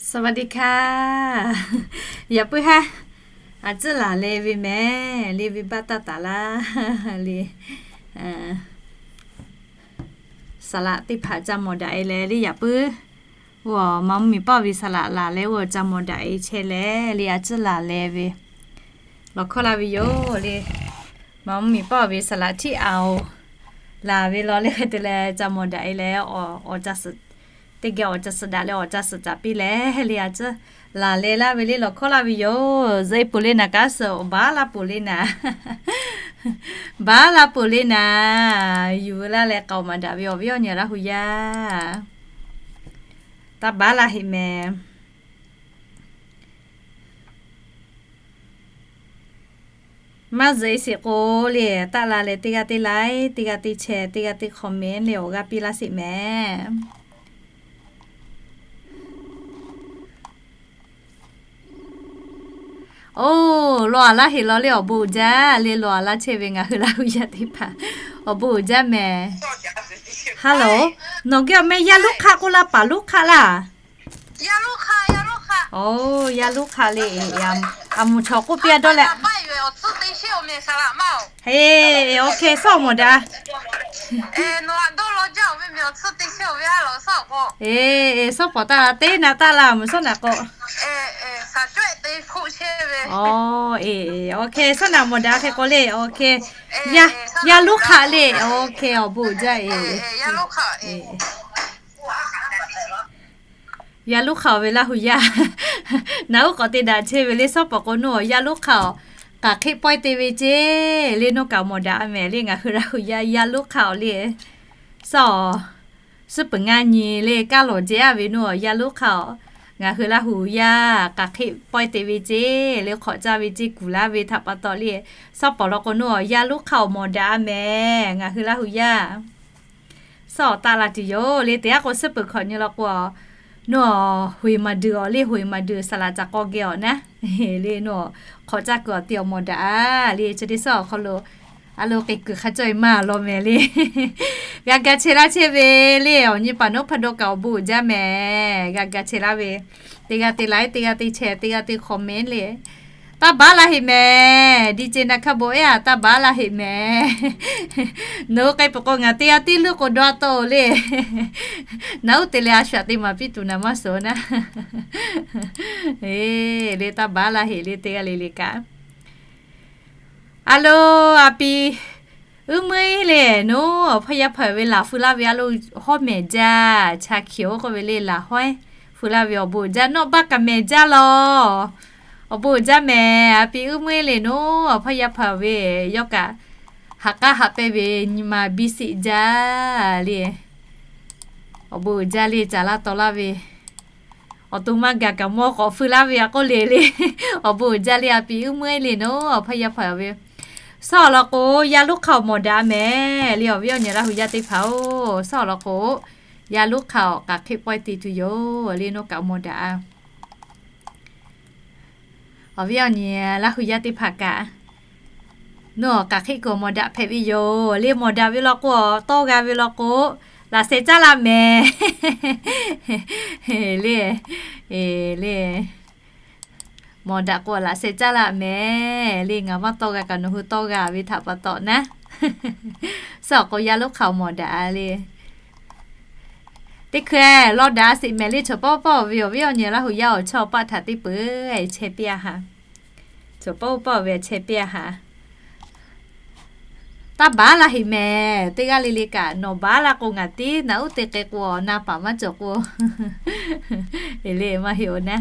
สวัสดีค่ะ Yaꞈ puiˉ haˉ, a tcuhˉ laˬ leh ve mehˍ le, venˇbaˆ taˇ taˍ laˇ le. Saˍ laꞈ teˇ hpaˍ ca mawˬ daꞈ e leh le yaꞈ puiˉ, oˇ maˇ mvuhˇmiˬ paˆ ve saˍ laꞈ laˬ leh oˇ ca mawˬ daꞈ e chehˇ leh le, a tcuhˉ laˬ leh ve lawˬ hkawˇ laˇ ve yoˬ le. Maˇ mvuhˇmiˬ paˆ ve saˍ laꞈ htiˇ aˬ oˬ laˬ ve law le hk'e te leh ca mawˬ daꞈ e leh, teˇ geh awˬ ca suhˍ daꞈ leh awˬ ca suhˍ caˍ piˇ leh le, a tcuhˉ laˬ leh laˇ ve le lawˬ hkawˇ laˇ ve yoˬ. Zuhꞈ e peuˬ le naˍ, kaꞈ suhˍ baˬ laˇ peuˬ le naˍ, baˬ laˇ peuˬ le naˍ, yuˬ veu laˇ leh k'aoˍ maˍ daꞈ ve awˬ viˉ awˬ nyi Laˇ hu yaˇ, taˇ baˬ laˇ heꞈ mehˍ. Maˇ zuhꞈ e sheˍ k'o le, taˆ la leh teˇ g'aˇ teˇ like, teˇ g'aˇ teˇ share, teˇ g'aˇ teˇ comment le awˬ g'aˇ piˇ laˇ sheˍ mehˍ. Oˇ, lawˬ a laˇ heꞈ law le awˬ bon uiˍ jaˇ le, lawˬ a laˇ chehˇ ve ngaˬ hui Laˇ hu yaˇ teˇ hpaˍ awˬ bon uiˍ jaˇ mehˍ. Hello, nawˬ geh awˬ meh Yaˇ Loˉ hk'aˆ k'oˆ laˇ, Paˍ Loˉ hk'aˆ laˇ? Oˇ, Yaˇ Loˉ hk'aˆ le. A mvuhˬ chaw k'oˆ piˇ a dawˇ leh. Eˬ, OK, sawˉ mawˬ daꞈ. Eˬ, sawˉ pawˍ taˇ la, teˇ naˆ taˇ la, mvuhˬ sawˉ naꞈ k'o. Oˇ, eˬ, OK, sawˉ naꞈ mawˬ daꞈ hk'e k'o le, OK. Yaˇ Loˉ hk'aˆ le, OK, awˬ bon uiˍ jaˇ e. Yaˇ Loˉ hk'aˆ ve Laˇ hu yaˇ, naˬ uˉ k'awꞈ te daꞈ chehˇ ve le, sawˉ pawˍ k'o nawˬ Yaˇ Loˉ hk'aˆ awˬ k'aꞈ hk'eˆ pawehˇ te ve ceˇ le, nawˬ kaꞈ mawˬ daꞈ mehˍ le, ngaˬ hui Laˇ hu yaˇ Yaˇ Loˉ hk'aˆ awˬ le. Sawˉ, suhˉ peuˬ ngaˇ nyi le kaˇ lawˬ jehˇ a ve nawˬ Yaˇ Loˉ hk'aˆ awˬ, ngaˬ hui Laˇ hu yaˇ k'aꞈ hk'eˆ pawehˇ te ve ceˇ le, hk'awꞈ caˇ ve ceˇ kuˬ laˇ ve htaꞈ pa taw le, sawˉ pawˍ law k'o nawˬ Yaˇ Loˉ hk'aˆ awˬ mawˬ daꞈ a mehˍ, ngaˬ hui Laˇ hu yaˇ. Sawˉ awˬ taˆ la tuˬ yoˬ le, teˇ g'aˇ k'o suhˉ peuˬ hkawꞈ nyi law k'o, nawˬ hoꞈ maˍ duiˬ awˬ le, hoꞈ maˍ duiˬ saˍ laꞈ ca k'aw geh awˬ naˉ le, nawˬ hk'awꞈ caˇ kuiˬ awˬ te awˬ mawˬ daꞈ le, chi teˇ sawˉ awˬ hk'aw lo a lo k'ai kuiˬ hk'a cawˇ e maˇ law mehˍ le. G'a ga chehˇ laˇ chehˇ ve le, awˬ nyi paˍ nawˉ hpaˇ dawˇ kaꞈ awˬ bon uiˍ jaˇ mehˍ. G'a ga chehˇ laˇ ve, teˇ g'aˇ teˇ like, teˇ g'aˇ teˇ share, teˇ g'aˇ teˇ comment le. Taˇ baˬ laˇ heꞈ mehˍ. DJ Naˍ hkaˇ bon ehˉ a, taˇ baˬ laˇ heꞈ mehˍ. Nawˬ hui k'ai peuˬ k'o ngaˬ teˇ g'aˇ teˇ leuˉ k'o dawˇ tawˆ le. Naˬ uˉ te leh a shaꞈ te maˍ piˇ tuˬ naˍ maˇ suhˍ naˉ. Eˬ, le taˇ baˬ laˇ heꞈ le teˇ g'aˇ le le kaꞈ. A lo, a pi, uˉ meuˇ le, nawˬ awˬ hpaˇ yaˇ hpaˍ ve laˬ feu laˇ ve a lo, hawˉ mehˍ jaˇ, cha hkiˬ oˉ k'oˆ ve le laˬ hawˉ feu laˇ ve awˬ bon uiˍ jaˇ, nawˬ baˆ kaꞈ mehˍ jaˇ law. Awˬ bon uiˍ jaˇ mehˍ. A pi uˉ meuˇ le, nawˬ awˬ hpaˇ yaˇ hpaˍ ve yawˇ kaꞈ ha k'aˉ ha pehˇ ve nyi ma biˇ siˆ jaˇ le. Awˬ bon uiˍ jaˇ le, caˍ laˇ taw laˇ ve awˬ to maˇ gaˬ kaꞈ mawˇ k'awꞈ feu laˇ ve a k'oˆ le le. Awˬ bon uiˍ jaˇ le, a pi uˉ meuˇ le, nawˬ awˬ hpaˇ yaˇ hpaˍ ve sawˉ awˬ lawn k'o, Yaˇ Loˉ hk'aˆ awˬ mawˬ daꞈ mehˍ le, awˬ viˉ awˬ nyi Laˇ hu yaˇ teˇ hpaˍ oˬ. Sawˉ awˬ lawn k'o, Yaˇ Loˉ hk'aˆ awˬ k'aꞈ hk'eˆ pawehˇ te tuˬ yoˬ le, nawˬ kaꞈ mawˬ daꞈ. Awˬ viˉ awˬ nyi Laˇ hu yaˇ teˇ hpaˍ kaꞈ, nawˬ awˬ k'aꞈ hk'eˆ kuiˬ awˬ mawˬ daꞈ hpehꞈ ve yoˬ le, mawˬ daꞈ ve law k'o, tawˇ g'a ve law k'o, laꞈ sheh caˉ laˇ mehˍ le. Eˬ le, mawˬ daꞈ k'o laꞈ sheh caˉ laˇ mehˍ le, ngaˬ maˇ tawˇ g'a kaꞈ nawˬ hui tawˇ g'a ve htaꞈ pa taw naˉ. Sawˉ awˬ k'o Yaˇ Loˉ hk'aˆ awˬ mawˬ daꞈ le. Teˇ hkui lawˇ daꞈ sheˍ mehˍ le, chaw pawˆ pawˆ ve awˬ viˉ awˬ nyi Laˇ hu yaˇ awˬ chawˇ paˆ htaꞈ teˇ peuˬ chehˇ piˇ a haˍ. Chaw pawˆ pawˆ ve chehˇ piˇ a haˍ. Taˇ baˬ laˇ heꞈ mehˍ. Teˇ g'aˇ le le kaꞈ nawˬ baˬ laˇ k'o, ngaˬ tiˉ naˬ uˉ te k'ai k'o, na paˍ maˇ cawˬ k'o, eˬ le maˇ heˆ oˬ naˉ.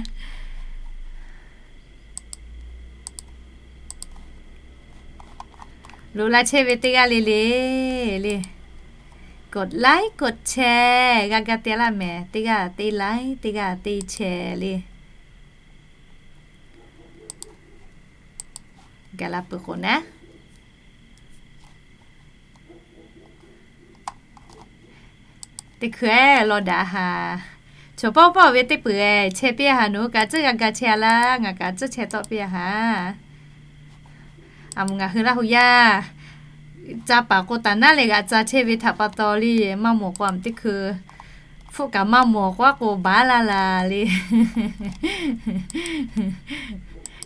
Loꞈ la chehˇ ve teˇ g'aˇ le le le, กดไลค์ กดแชร์ g'a ga te laˇ mehˍ. Teˇ g'aˇ teˇ like, teˇ g'aˇ teˇ share le. Gaˬ la peuˬ k'o naˉ. Teˇ hkui lawˇ daꞈ haˍ. Chaw pawˆ pawˆ ve teˇ peuˬ chehˇ piˇ a haˍ. Nawˬ hui kaꞈ tcuhˉ g'a ga chehˇ a laˇ, ngaˬ kaꞈ tcuhˉ chehˇ tawˆ piˇ a haˍ. A moˍ ngaˬ hui Laˇ hu yaˇ ca paˍ k'o taˍ naˉ leh g'aꞈ ca chehˇ ve htaꞈ pa taw le, maˇ mawˬ k'o a moˍ teˇ hkui Hpfuhˆ kaꞈ maˇ mawˬ k'o, aˉ k'o baˬ laˇ laˬ le.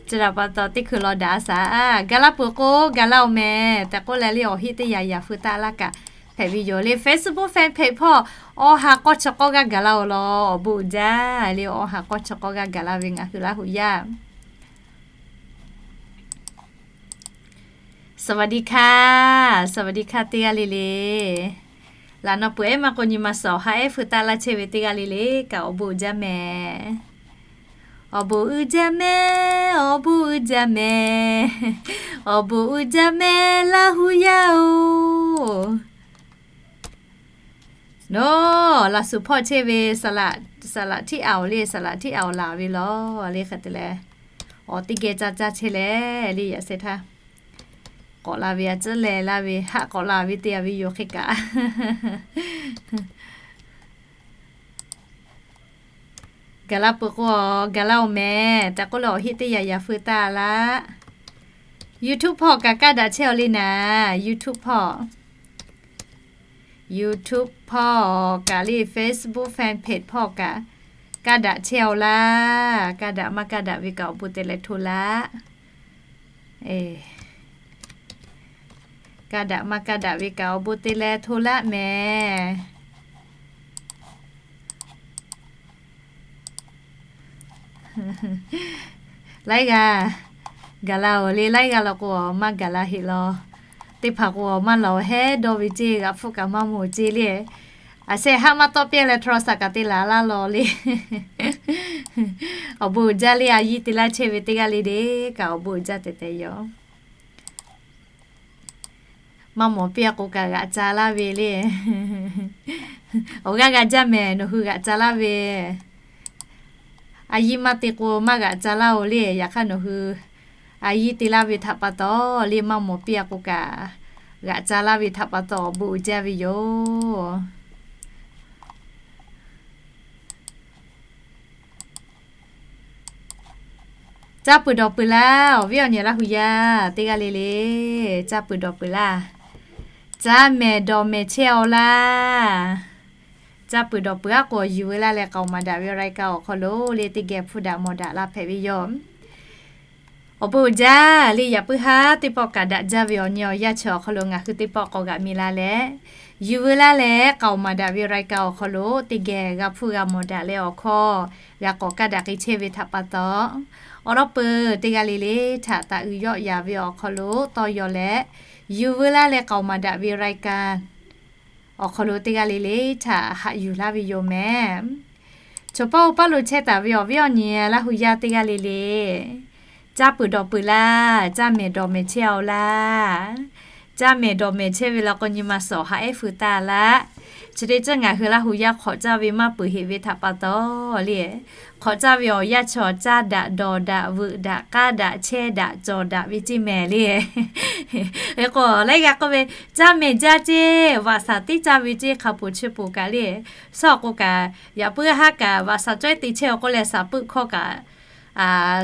Chi htaꞈ pa taw teˇ hkui law daꞈ shaˍ. Gaˬ la peuˬ k'o gaˬ la-oˬ mehˍ tehꞈ k'oˆ leh le, awˬ heˆ teˇ yanˇ yaꞈ feu taˆ laˇ kaꞈ hpehꞈ ve yoˬ le. Facebook fan page hpawˇ awˬ ha k'awˇ chi k'awˇ g'aˇ gaˬ la-oˬ law, awˬ bon uiˍ jaˇ le. Awˬ ha k'awˇ chi k'awˇ g'aˇ gaˬ la ve ngaˬ hui Laˇ huˍ yaˇ สวัสดีค่ะ สวัสดีค่ะ teˇ g'aˇ le le. Laꞈ naw peuˬ ehˉ maˇ k'o nyi ma suhˍ awˬ ha ehˉ feu taˆ laˇ chehˇ ve teˇ g'aˇ le le kaꞈ awˬ bon uiˍ jaˇ mehˍ. Awˬ bon uiˍ jaˇ mehˍ, awˬ bon uiˍ jaˇ mehˍ, awˬ bon uiˍ jaˇ mehˍ Laˇ huˍ yaˇ-oˬ. Nawˬ laꞈ shuˍ hpawˇ chehˇ ve saˍ laꞈ htiˉ aoˬ le, saˍ laꞈ htiˉ aoˬ laˬ ve law le hk'e te leh, awˬ teˇ geh ca caˇ chehˇ leh le yaꞈ sheh htaˇ k'awꞈ la ve a ciˉ leh laˇ ve haˆ k'awꞈ la ve te a ve yoˬ hk'e kaꞈ. Gaˬ la peuˬ k'o gaˬ la-oˬ mehˍ tehꞈ k'oˆ leh awˬ heˆ teˇ yanˇ yaꞈ feu taˆ laˇ. YouTube hpawˇ kaꞈ kaˇ daꞈ chehˇ-aw le naˍ. YouTube hpawˇ, YouTube hpawˇ kaꞈ le Facebook fan page hpawˇ kaꞈ kaˇ daꞈ chehˇ-aw laˇ. Kaˇ daꞈ maˇ kaˇ daꞈ ve kaꞈ awˬ bon te leh hto laˇ. Kaˇ daꞈ maˇ kaˇ daꞈ ve kaꞈ awˬ bon te leh hto laˇ mehˍ. Laiˉ g'aˇ gaˬ la-oˬ le, laiˉ g'aˇ la k'o maˇ gaˬ la heˆ law. Teˇ hpaˍ k'o maˇ laˬ-oˬ hehˉ dawˇ ve ceˇ, g'aꞈ hpfuhˆ kaꞈ maˇ mawˬ ceˇ le. A shehˍ haˆ maˇ tawˆ piˇ leh โทรศัพท์ kaꞈ te laˬ laˇ law le. Awˬ bon uiˍ jaˇ le, a yiˇ te laˇ chehˇ ve teˇ g'aˇ le le kaꞈ awˬ bon uiˍ jaˇ tehꞈ tehꞈ yoˬ. Maˇ mawˬ piˇ-a k'o kaꞈ g'aꞈ ca laˇ ve le. Awˬ g'aˇ g'a jaˇ mehˍ, nawˬ hui g'aꞈ ca laˇ ve. A yiˇ maˇ te k'o maˇ g'aꞈ ca laˇ-oˬ le. Yaꞈ hk'aˇ nawˬ hui a yiˇ te laˇ ve htaꞈ pa taw le, maˇ mawˬ piˇ-a k'o kaꞈ g'aꞈ ca laˇ ve htaꞈ pa taw awˬ bon uiˍ jaˇ ve yoˬ. Caˇ peuˬ dawˬ peuˬ laˇ, awˬ viˉ awˬ nyi Laˇ huˍ yaˇ teˇ g'aˇ le le. Caˇ peuˬ dawˬ peuˬ laˇ. Caˇ mehˍ dawˬ mehˍ chehˇ-aw laˇ. Caˇ peuˬ dawˬ peuˬ aˉ k'o, yuˬ veu laˇ leh k'aoˍ maˍ daꞈ ve รายการ awˬ hk'aw lo le teˇ geh hpfuhˇ daꞈ mawˬ daꞈ la hpehꞈ ve yoˬ. Awˬ bon uiˍ jaˇ le, yaꞈ puiˉ haˉ teˇ pawˆ kaꞈ daꞈ jaˇ ve awˬ nyi awˬ yanˇ chi awˬ hk'aw lo ngaˬ hui teˇ pawˆ k'awꞈ g'aꞈ mi la leh, yuˬ veu laˇ leh k'aoˍ maˍ daꞈ ve รายการ awˬ hk'aw lo teˇ geh g'a hpfuhˇ g'a mawˬ daꞈ leh awˬ hkawˇ g'a k'awꞈ kaˇ daꞈ k'ai chehˇ ve htaꞈ pa taw, awˬ lawn peuˬ teˇ g'aˇ le le htaꞈ taꞈ uiˍ yawˆ yaˍ ve awˬ hk'aw lo tawˇ yaw leh, yuˬ veu laˇ leh k'aoˍ maˍ daꞈ ve รายการ awˬ hk'aw lo teˇ g'aˇ le le htaꞈ haꞈ yuˬ laˇ ve yoˬ mehˍ. Chaw paˇ oˇ paˇ lo chehˇ taˍ ve awˬ viˉ awˬ nyi Laˇ huˍ yaˇ teˇ g'aˇ le le, caˇ peuˬ dawˬ peuˬ laˇ. Caˇ mehˍ dawˬ mehˍ chehˇ-aw laˇ. Caˇ mehˍ dawˬ mehˍ chehˇ ve law k'o nyi ma suhˍ awˬ ha ehˉ feu taˇ laˇ. Chi teˇ ceuˬ ngaˬ hui Laˇ huˍ yaˇ hk'awꞈ caˇ ve maˇ peuˬ heˆ ve htaꞈ pa taw le, hk'awꞈ caˇ ve awˬ yanˇ chi awˬ caˇ daꞈ dawˬ daꞈ veuꞈ daꞈ k'aˇ daꞈ chehˇ daꞈ cawˬ daꞈ ve ceˇ mehˍ le. Hk'e k'o laiˉ g'aˇ k'oˆ ve, caˇ mehˍ jaˇ ceˇ, vaꞈ shaˍ tiˉ caˇ ve ceˇ hk'a peuˬ chi peuˬ kaꞈ le, shawˉ k'o kaꞈ yaꞈ puiˉ haˉ kaꞈ vaꞈ shaˍ cawehˇ te chehˇ-aw k'oˆ leh shaˍ peuˆ hkawˇ kaꞈ,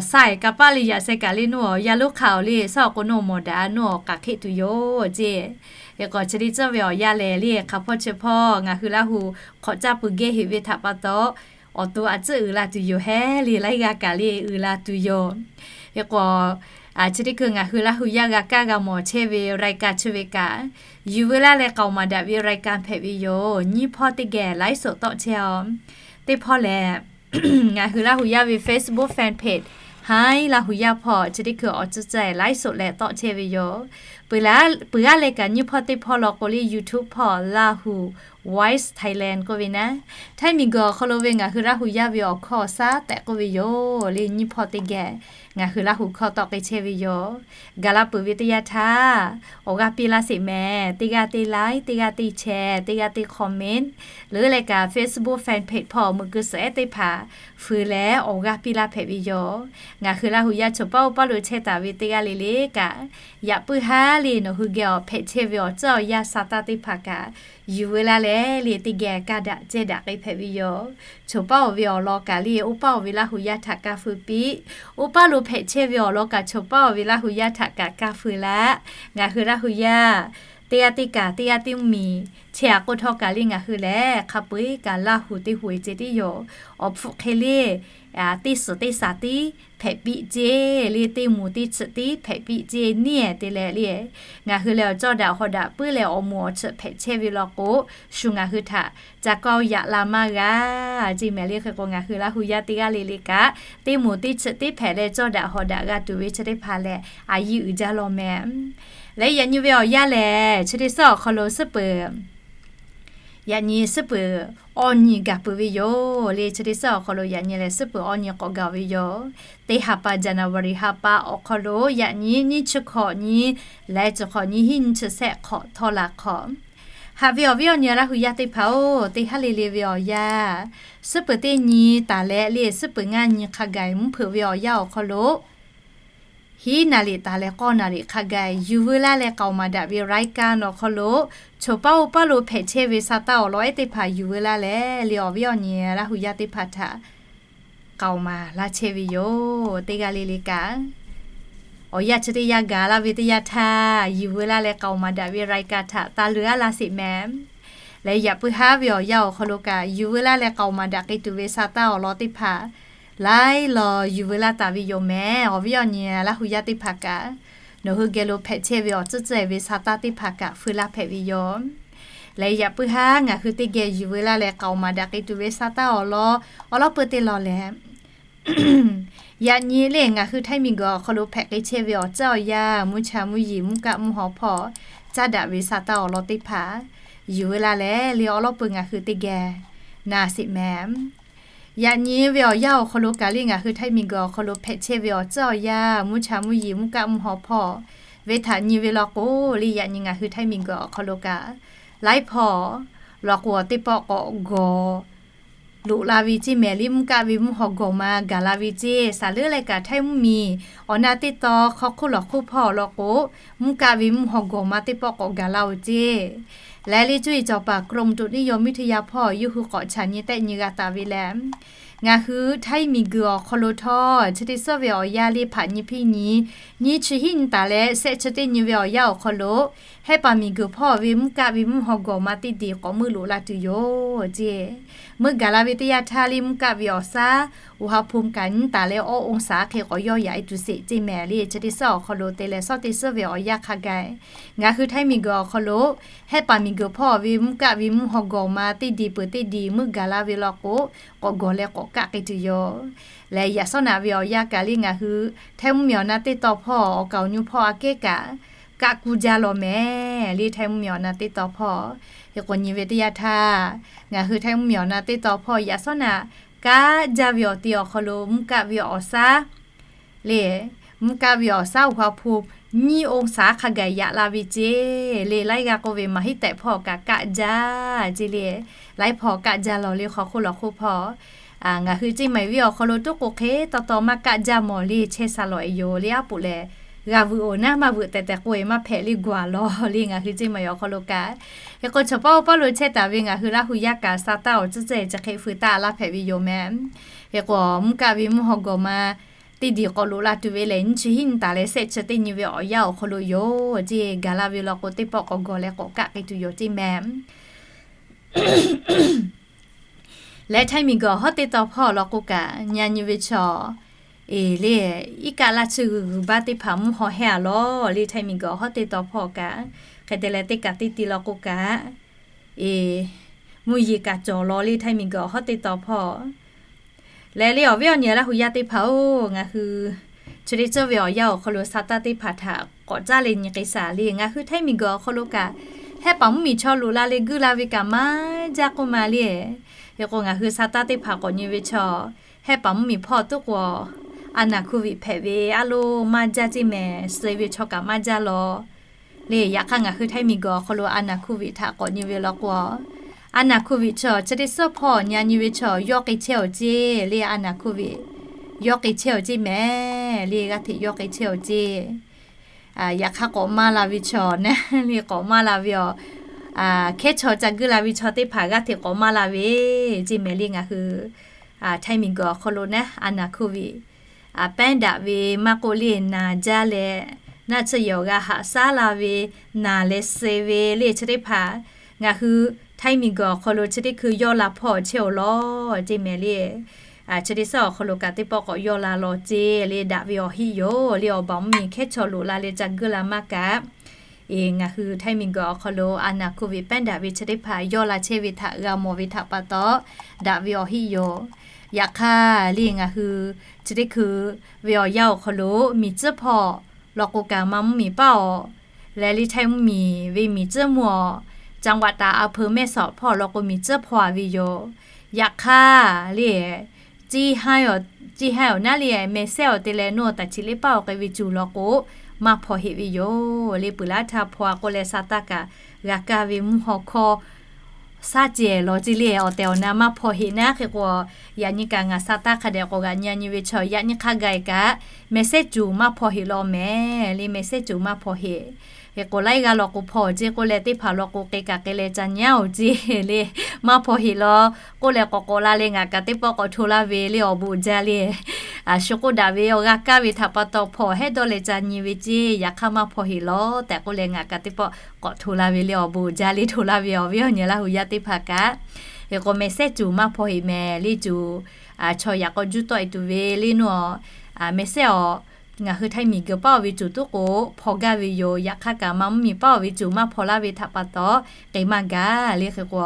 saiˍ kaˍ paˆ le yaꞈ sheh kaꞈ le nuˇ awˬ yaˇ lonˉ hk'a-aw le, shawˉ k'o nuˇ mawˬ daꞈ nuˇ awˬ k'aˬ hk'eˆ tuˬ yoˬ ceˇ. Hk'e k'o chi teˇ ceuˬ ve awˬ yanˇ lehˬ le, hk'a hpawˇ chi hpawˇ ngaˬ hui Laˇ huˍ hk'awꞈ caˇ peuˬ geh heˆ ve htaꞈ pa taw, awˬ to a ciˉ uiˍ la tuˬ yoˬ hehˉ le, laiˉ g'aˇ kaꞈ le uiˍ la tuˬ yoˬ. Hk'e k'o, chi teˇ hkui ngaˬ hui Laˇ huˍ yaˇ g'a kaˇ g'a mawˬ chehˇ ve รายการ chi ve kaꞈ, yuˬ veu laˇ leh k'aoˍ maˍ daꞈ ve รายการ hpehꞈ ve yoˬ. Nyiˇ hpawˇ teˇ geh ไลฟ์สด tawˆ chehˇ-aw. Teˇ hpawˇ lehˬ, ngaˬ hui Laˇ huˍ yaˇ ve Facebook fan page Hi Laˇ huˍ yaˇ hpawˇ chi teˇ hkui awˬ ceuˬ ceuˬ ไลฟ์สด leh tawˆ chehˇ ve yoˬ. Peuˬ aˉ leh kaꞈ nyiˇ hpawˇ teˇ hpawˇ law k'o le YouTube hpawˇ Lahu Voice Thailand k'oˆ ve naˉ, Htaiˇ miˬguiˬ awˬ hk'aw lo ve ngaˬ hui Laˇ huˍ yaˇ ve awˬ hkawˇ awˬ shaˉ tehꞈ k'oˆ ve yoˬ le. Nyiˇ hpawˇ teˇ geh ngaˬ hui Laˇ huˍ hkawˇ tawˆ k'ai chehˇ ve yoˬ. Gaˬ la peuˬ ve teˇ yanˇ htaˇ, awˬ g'aˇ piˇ laˇ sheˍ mehˍ. Teˇ g'aˇ teˇ like, teˇ g'aˇ teˇ share, teˇ g'aˇ teˇ comment, leuˉ leh kaꞈ Facebook fan page hpawˇ meuꞈ keu suhˍ ehˉ teˇ hpaˍ feu leh awˬ g'aˇ piˇ laˇ hpehꞈ ve yoˬ. Ngaˬ hui Laˇ huˍ yaˇ chaw paˇ oˇ paˇ lo chehˇ taˍ ve teˇ g'aˇ le le kaꞈ, yaꞈ puiˉ haˉ le nawˬ hui geh awˬ hpehꞈ chehˇ ve awˬ ceuˬ awˬ yanˇ sha taˇ teˇ hpaˍ kaꞈ, yuˬ veu laˇ leh le teˇ geh kaˇ daꞈ cehˇ daꞈ k'ai hpehꞈ ve yoˬ. Chaw paˇ awˬ ve awˬ lawn kaꞈ le oˇ paˇ awˬ ve Laˇ huˍ yaˇ htaꞈ kaˇ feu piˇ. Oˇ paˇ lo hpehꞈ chehˇ ve awˬ lawn kaꞈ chaw paˇ awˬ ve Laˇ huˍ yaˇ htaꞈ kaꞈ kaˇ feu laˇ. Ngaˬ hui Laˇ huˍ yaˇ Teˇ g'aˇ teˇ kaꞈ, teˇ g'aˇ teˇ mvuhˇmiˬ chehˇ-a k'oˆ htawˇ kaꞈ le ngaˬ hui lehˬ hk'a peu-eˬ kaꞈ Laˇ huˍ teˇ huˍ-eˬ ceh tiˉ yoˬ. Awˬ hpfuhˆ hk'e le teˇ suhˍ teˇ shaˍ tiˉ hpehꞈ piˇ ceˇ le, teˇ moˍ teˇ chiꞈ tiˉ hpehꞈ piˇ ceˇ neˇ te leh le, ngaˬ hui lehˬ awˬ cawˇ daꞈ hawˍ daꞈ puiˉ leh awˬ moˍ awˬ chiꞈ hpehꞈ chehˇ ve law k'o, shu ngaˬ hui htaꞈ ca kawˇ yaꞈ la maˇ g'a ceˇ mehˍ le. Hk'e k'o ngaˬ hui Laˇ huˍ yaˇ teˇ g'aˇ le le kaꞈ teˇ moˍ teˇ chiꞈ tiˉ hpehꞈ leh cawˇ daꞈ hawˍ daꞈ g'a tuˬ ve chi teˇ hpaˍ lehˬ a yiˇ uiˍ jaˇ law mehˍ. Leh yaꞈ nyi ve awˬ yanˇ lehˬ chi teˇ suhˉ awˬ hk'aw lo suhˉ peuˬ yaꞈ nyi suhˉ peuˬ awˇ nyi gaˬ peuˬ ve yoˬ le. Chi teˇ suhˉ awˬ hk'aw lo yaꞈ nyi lehˬ suhˉ peuˬ awˇ nyi k'awꞈ gaˬ ve yoˬ. Teˇ ha pa January ha pa awˬ hk'aw lo yaꞈ nyi nyiˇ chi hkawꞈ nyi leh chi hk'awꞈ nyi hiˉ nyi chi sehˆ hk'awꞈ htawˇ la hk'awꞈ. Haꞈ ve awˬ viˉ awˬ nyi Laˇ huˍ yaˇ teˇ hpaˍ-oˬ, teˇ haˉ le le ve awˬ yanˇ, suhˉ peuˬ teˇ nyi taˍ leh le suhˉ peuˬ ngaˇ nyi hk'a gaˬ mvuhˇ hpeuꞈ ve awˬ yanˇ awˬ hk'aw lo hiˉ naˍ riˍ taˍ leh k'awˇ naˍ riˍ hk'a gaˬ yuˬ veu laˇ leh k'aoˍ maˍ daꞈ ve raiˉ kaˇ nawˬ hk'aw lo choˬ paˉ oˇ paˉ lo hpehꞈ chehˇ ve sa taˇ awˬ lawn ehˉ teˇ hpaˍ yuˬ veu laˇ leh le awˬ viˉ awˬ nyi Laˇ huˍ yaˇ teˇ hpaˍ htaꞈ k'aoˍ maˍ laˇ chehˇ ve yoˬ. Teˇ g'aˇ le le kaꞈ awˬ yanˇ chi teˇ yanˇ gaˬ laˇ ve teˇ yanˇ htaˇ yuˬ veu laˇ leh k'aoˍ maˍ daꞈ ve raiˉ kaˇ htaꞈ taˇ leuˬ aˉ laˇ sheˍ mehˍ. Leh yaꞈ puiˉ haˉ ve awˬ yanˇ awˬ hk'aw lo kaꞈ yuˬ veu laˇ leh k'aoˍ maˍ daꞈ k'ai tuˬ ve sa taˇ awˬ lawn teˇ hpaˍ laiˉ law yuˬ veu laˇ taˍ ve yoˬ mehˍ. Awˬ viˉ awˬ nyi Laˇ huˍ yaˇ teˇ hpaˍ kaꞈ nawˬ hui geh lo hpehꞈ chehˇ ve awˬ tcuhˉ tcuhˉ ve sa taˇ teˇ hpaˍ kaꞈ feu laˇ hpehꞈ ve yoˬ. Leh yaꞈ puiˉ haˉ ngaˬ hui teˇ geh yuˬ veu laˇ leh k'aoˍ maˍ daꞈ k'ai tuˬ ve sa taˇ awˬ lawn awˬ lawn peu te law leh yaꞈ nyi le ngaˬ hui Htaiˇ miˬguiˬ awˬ hk'aw lo hpehꞈ k'ai chehˇ ve awˬ tcuhˉ awˬ yanˇ mvuhˇ cha mvuhˇ yeˬ mvuhˇ kaˆ mvuhˇ haw hpawˇ caˇ daꞈ ve sa taˇ awˬ lawn teˇ hpaˍ yuˬ veu laˇ leh le awˬ lawn peu ngaˬ hui teˇ geh na sheˍ mehˍ. Yaꞈ nyi ve awˬ yanˇ awˬ hk'aw lo kaꞈ le ngaˬ hui Htaiˇ miˬguiˬ awˬ hk'aw lo hpehꞈ chehˇ ve awˬ tcuhˉ awˬ yanˇ mvuhˇ cha mvuhˇ yeˬ mvuhˇ kaˆ mvuhˇ haw hpawˇ ve htaꞈ nyi ve law k'o le yaꞈ nyi ngaˬ hui Htaiˇ miˬguiˬ awˬ hk'aw lo kaꞈ laiˉ hpawˇ law k'o teˇ pawˆ k'awꞈ gawˬ loꞈ la ve ceˇ mehˍ le mvuhˇ kaˆ ve mvuhˇ haw gawˬ ma gaˬ la ve ceˇ. Saˍ leuˉ leh kaꞈ Htaiˇ mvuhˇmiˬ awˬ na teˇ taw hk'aw hk'oˆ lawˬ hk'oˆ hpawˇ law k'o mvuhˇ kaˆ ve mvuhˇ haw gawˬ ma teˇ pawˆ k'awꞈ gaˬ la-oˬ ceˇ. Leh le cuˇ yiˍ cawˬ paˍ กรมอุตุนิยมวิทยา hpawˇ yawˇ hui k'awꞈ chaꞈ nyi tehˆ nyi g'a taˍ ve leh ngaˬ hui Htaiˇ miˬguiˬ awˬ hk'aw lo htawˇ chi teˇ suhˉ ve awˬ yanˇ le hpaꞈ nyi hpiˇ nyi nyiˇ chi hiˉ nyi taˍ leh sehˆ chi teˇ nyi ve awˬ yanˇ awˬ hk'aw lo Hehˆ paˍ miˬguiˬ hpawˇ ve mvuhˇ kaˆ ve mvuhˇ haw gawˬ ma teˇ deˬ k'awꞈ meuˇ loꞈ la tuˬ yoˬ ceˇ. Meuˇ gaˬ la ve teˇ yanˇ htaˇ le mvuhˇ kaˆ ve awˬ shaˉ อุณหภูมิ kaꞈ nyiˇ taˍ leh awˇ องศา hk'e k'awꞈ yawˇ yaꞈ e tuˬ sheˍ ceˇ mehˍ le. Chi teˇ suhˉ awˬ hk'aw lo te leh suhˉ teˇ suhˉ ve awˬ yanˇ hk'a gaˬ ngaˬ hui Htaiˇ miˬguiˬ awˬ hk'aw lo Hehˆ paˍ miˬguiˬ hpawˇ ve mvuhˇ kaˆ ve mvuhˇ haw gawˬ ma teˇ deˬ peuˬ teˇ deˬ meuˇ gaˬ la ve law k'o k'awꞈ gawˬ leh k'awꞈ kaˆ k'ai tuˬ yoˬ. Leh yaꞈ shawˉ naꞈ ve awˬ yanˇ kaꞈ le ngaˬ hui Htaiˇ mvuhˇmiˬ awˬ na teˇ taw hpawˇ awˬ kaˍ awˬ nyu hpawˇ aꞈ kehˉ kaꞈ kaˆ kuˇ jaˇ law mehˍ le. Htaiˇ mvuhˇmiˬ awˬ na teˇ taw hpawˇ hk'e k'o nyi ve teˇ yanˇ htaˇ ngaˬ hui Htaiˇ mvuhˇmiˬ awˬ na teˇ taw hpawˇ yaꞈ shawˉ naꞈ kaˆ jaˇ ve awˬ ti awˬ hk'aw lo mvuhˇ kaˆ ve awˬ shaˉ le mvuhˇ kaˆ ve awˬ shaˉ อุณหภูมิ nyiˇ องศา hk'a gaˬ yaꞈ la ve ceˇ le. Laiˉ g'aˇ k'oˆ ve maˇ heˆ tehꞈ hpawˇ kaꞈ kaˆ jaˇ ceˇ le. Laiˉ hpawˇ kaˆ jaˇ law le hk'aw hk'oˆ lawˬ hk'oˆ hpawˇ ngaˬ hui ceˇ maˬ ve awˬ hk'aw lo toˉ k'o hk'e taw taw maˇ kaˆ jaˇ mawˬ le chehˇ sha lawˬ e yoˬ le. Aˉ poꞈ lehˬ g'a vuiˬ oˬ naˉ maˇ vuiˬ tehꞈ tehꞈ k'oˆ e maˇ hpehꞈ le g'uˬ a law le. Ngaˬ hui ceˇ maˬ ve awˬ hk'aw lo kaꞈ hk'e k'o chaw paˉ oˇ paˉ lo chehˇ taˍ ve ngaˬ hui Laˇ huˍ yaˇ kaꞈ sa taˇ awˬ tcuhˉ tcuhˉ chi hk'e feu taˆ laˇ hpehꞈ ve yoˬ mehˍ. Hk'e k'o mvuhˇ kaˆ ve mvuhˇ haw gawˬ ma teˇ deˬ k'awꞈ loꞈ la tuˬ ve lehˬ nyiˇ chi hiˉ nyi taˍ leh sehˆ chi teˇ nyi ve awˬ yanˇ awˬ hk'aw lo yoˬ ceˇ. Gaˬ la ve law k'o teˇ pawˆ k'awꞈ gawˬ leh k'awꞈ kaˆ k'ai tuˬ yoˬ ceˇ mehˍ. Leh Htaiˇ miˬguiˬ awˬ hawˉ teˇ taw hpawˇ law k'o kaꞈ nyi nyi ve chaw eˬ le iˉ kaˆ laˇ chi g'uiˬ g'uiˬ baˆ teˇ hpaˍ mvuhˇ haw hehˆ a law le. Htaiˇ miˬguiˬ awˬ hawˉ teˇ taw hpawˇ kaꞈ hk'e te leh teˇ kaꞈ teˇ ti law k'o kaꞈ eˬ mvuhˇ yeˬ kaꞈ cawˬ law le. Htaiˇ miˬguiˬ awˬ hawˉ teˇ taw hpawˇ leh le awˬ viˉ awˬ nyi Laˇ huˍ yaˇ teˇ hpaˍ-oˬ, ngaˬ hui chi teˇ ceuˬ ve awˬ yanˇ awˬ hk'aw lo sa taˇ teˇ hpaˍ htaꞈ k'awꞈ caˉ leh nyi k'ai shaˍ le. Ngaˬ hui Htaiˇ miˬguiˬ awˬ hk'aw lo kaꞈ hehˆ paˍ mvuhˇmiˬ chaw loꞈ la leh guiˇ la ve kaꞈ maˇ jaˇ k'oˆ ma le. Hk'e k'o ngaˬ hui sa taˇ teˇ hpaˍ k'awꞈ nyi ve chaw hehˆ paˍ mvuhˇmiˬ hpawˇ tuˉ k'o a naˍ โควิด hpehꞈ ve a loˇ maˇ jaˇ ceˇ mehˍ. Suh ve chaw kaꞈ maˇ jaˇ law le. Yaꞈ hk'aˇ ngaˬ hui Htaiˇ miˬguiˬ awˬ hk'aw lo a naˍ โควิด htaꞈ k'awꞈ nyi ve law k'o a naˍ โควิด chaw chi teˇ suhˉ hpawˇ nyi nyi ve chaw yawˇ k'ai chehˇ awˬ ceˇ le. A naˍ โควิด yawˇ k'ai chehˇ awˬ ceˇ mehˍ le. G'aˇ hteꞈ yawˇ k'ai chehˇ awˬ ceˇ. Yaꞈ hk'aˇ k'awꞈ maˇ la ve chaw naˉ le k'awꞈ maˇ la ve aˬ hkehˉ chaw ca guiˇ la ve chaw teˇ hpaˍ g'aˇ hteꞈ k'awꞈ maˇ la ve ceˇ mehˍ le. Ngaˬ hui Htaiˇ miˬguiˬ awˬ hk'aw lo naˉ a naˍ โควิด pehˉ daꞈ ve maˇ k'oˆ le naˍ jaˇ leh naˆ tsuhˇ yehˬ awˬ g'a haꞈ shaˉ la ve, naˬ leh suh ve le chi teˇ hpaˍ, ngaˬ hui htaiˇ miˬguiˬ awˬ hk'aw lo chi teˇ hkui yawˇ la hpawˇ chehˇ-oˬ law ceˇ mehˍ le. Chi teˇ suhˉ awˬ hk'aw lo kaꞈ teˇ pawˆ k'awꞈ yawˇ la law ceˇ le, daꞈ ve awˬ hiˆ yoˬ le. Awˬ baˬ mvuhˇmiˬ hkehˉ chaw loꞈ la leh ca guˇ la maˇ kaꞈ, ngaˬ hui htaiˇ miˬguiˬ awˬ hk'aw lo a naˍ hku ve pehˉ daꞈ ve chi teˇ hpaˍ yawˇ la chehˇ ve htaꞈ g'a mawˬ ve htaꞈ pa taw, daꞈ ve awˬ hiˆ yoˬ. Yaꞈ hk'aˇ le ngaˬ hui chi teˇ hkui ve awˬ yanˇ awˬ hk'aw lo miˬ tcuhˉ hpawˇ law k'o kaꞈ maˇ mvuhˇmiˬ paˉ awˬ leh le htaiˇ mvuhˇmiˬ ve miˬ tcuhˉ mvuhˇ awˬ, จังหวัดตาก อำเภอแม่สอด hpawˇ law k'o miˬ tcuhˉ hpawˇ a ve yoˬ. Yaꞈ hk'aˇ le ceˇ ha awˬ naˉ le mehˍ sehˉ awˬ te leh nawˬ taˍ chiˍ le paˉ awˬ k'ai ve cuˬ law k'o maˇ hpaw heꞈ ve yoˬ le. Peuˬ laˇ htaˇ hpaw a k'oˆ leh sa taˇ kaꞈ g'a kaˇ ve mvuhˇ haw hkawˇ shaˉ cehˬ law ceˇ le. Awˬ tehˬ awˬ na maˇ hpaw heꞈ naˉ hk'e k'o, yaꞈ nyi kaꞈ ngaˬ sa taˇ hk'a dehꞈ k'awꞈ g'aꞈ nyi a nyi ve chaw yaꞈ nyi hk'a gaˬ kaꞈ mehˍ sehˉ cuˬ maˇ hpaw heꞈ law mehˍ le. Mehˍ sehˉ cuˬ maˇ hpaw heꞈ. Hk'e k'o laiˉ g'aˇ law k'o hpaw ceˇ k'oˆ leh teˇ hpaˍ law k'o k'e kaꞈ k'e leh ca nyi aˉ oˬ ceˇ le. Maˇ hpaw heꞈ law k'oˆ leh k'awꞈ k'awꞈ la leh ngaˬ kaꞈ teˇ pawˆ k'awꞈ hto laˇ ve le awˬ bon jaˇ le. Shu k'oˆ daꞈ ve awˬ g'a kaˇ ve htaꞈ pa taw hpaw hehˉ dawˇ leh ca nyi ve ceˇ. Yaꞈ hk'aˇ maˇ hpaw heꞈ law tehꞈ k'oˆ leh ngaˬ kaꞈ teˇ pawˆ k'awꞈ hto la ve le awˬ bon jaˇ le hto laˇ ve awˬ viˉ awˬ nyi Laˇ hu yaˇ teˇ hpaˍ kaꞈ. Hk'e k'o mehˍ sehˉ cuˬ maˇ hpaw heꞈ mehˍ le cuˬ, chaw yaꞈ k'aw juˇ tawˆ e tuˬ ve le nawˬ, mehˍ sehˉ awˬ, ngaˬ hui htaiˇ miˬguiˬ paˉ awˬ ve cuˬ tuˉ k'o hpaw gaˇ ve yoˬ. Yaꞈ hk'aˇ kaꞈ maˇ mvuhˇmiˬ paˉ awˬ ve cuˬ maˇ hpaw laˇ ve htaꞈ pa taw k'e maˇ gaˬ le. Hk'e k'o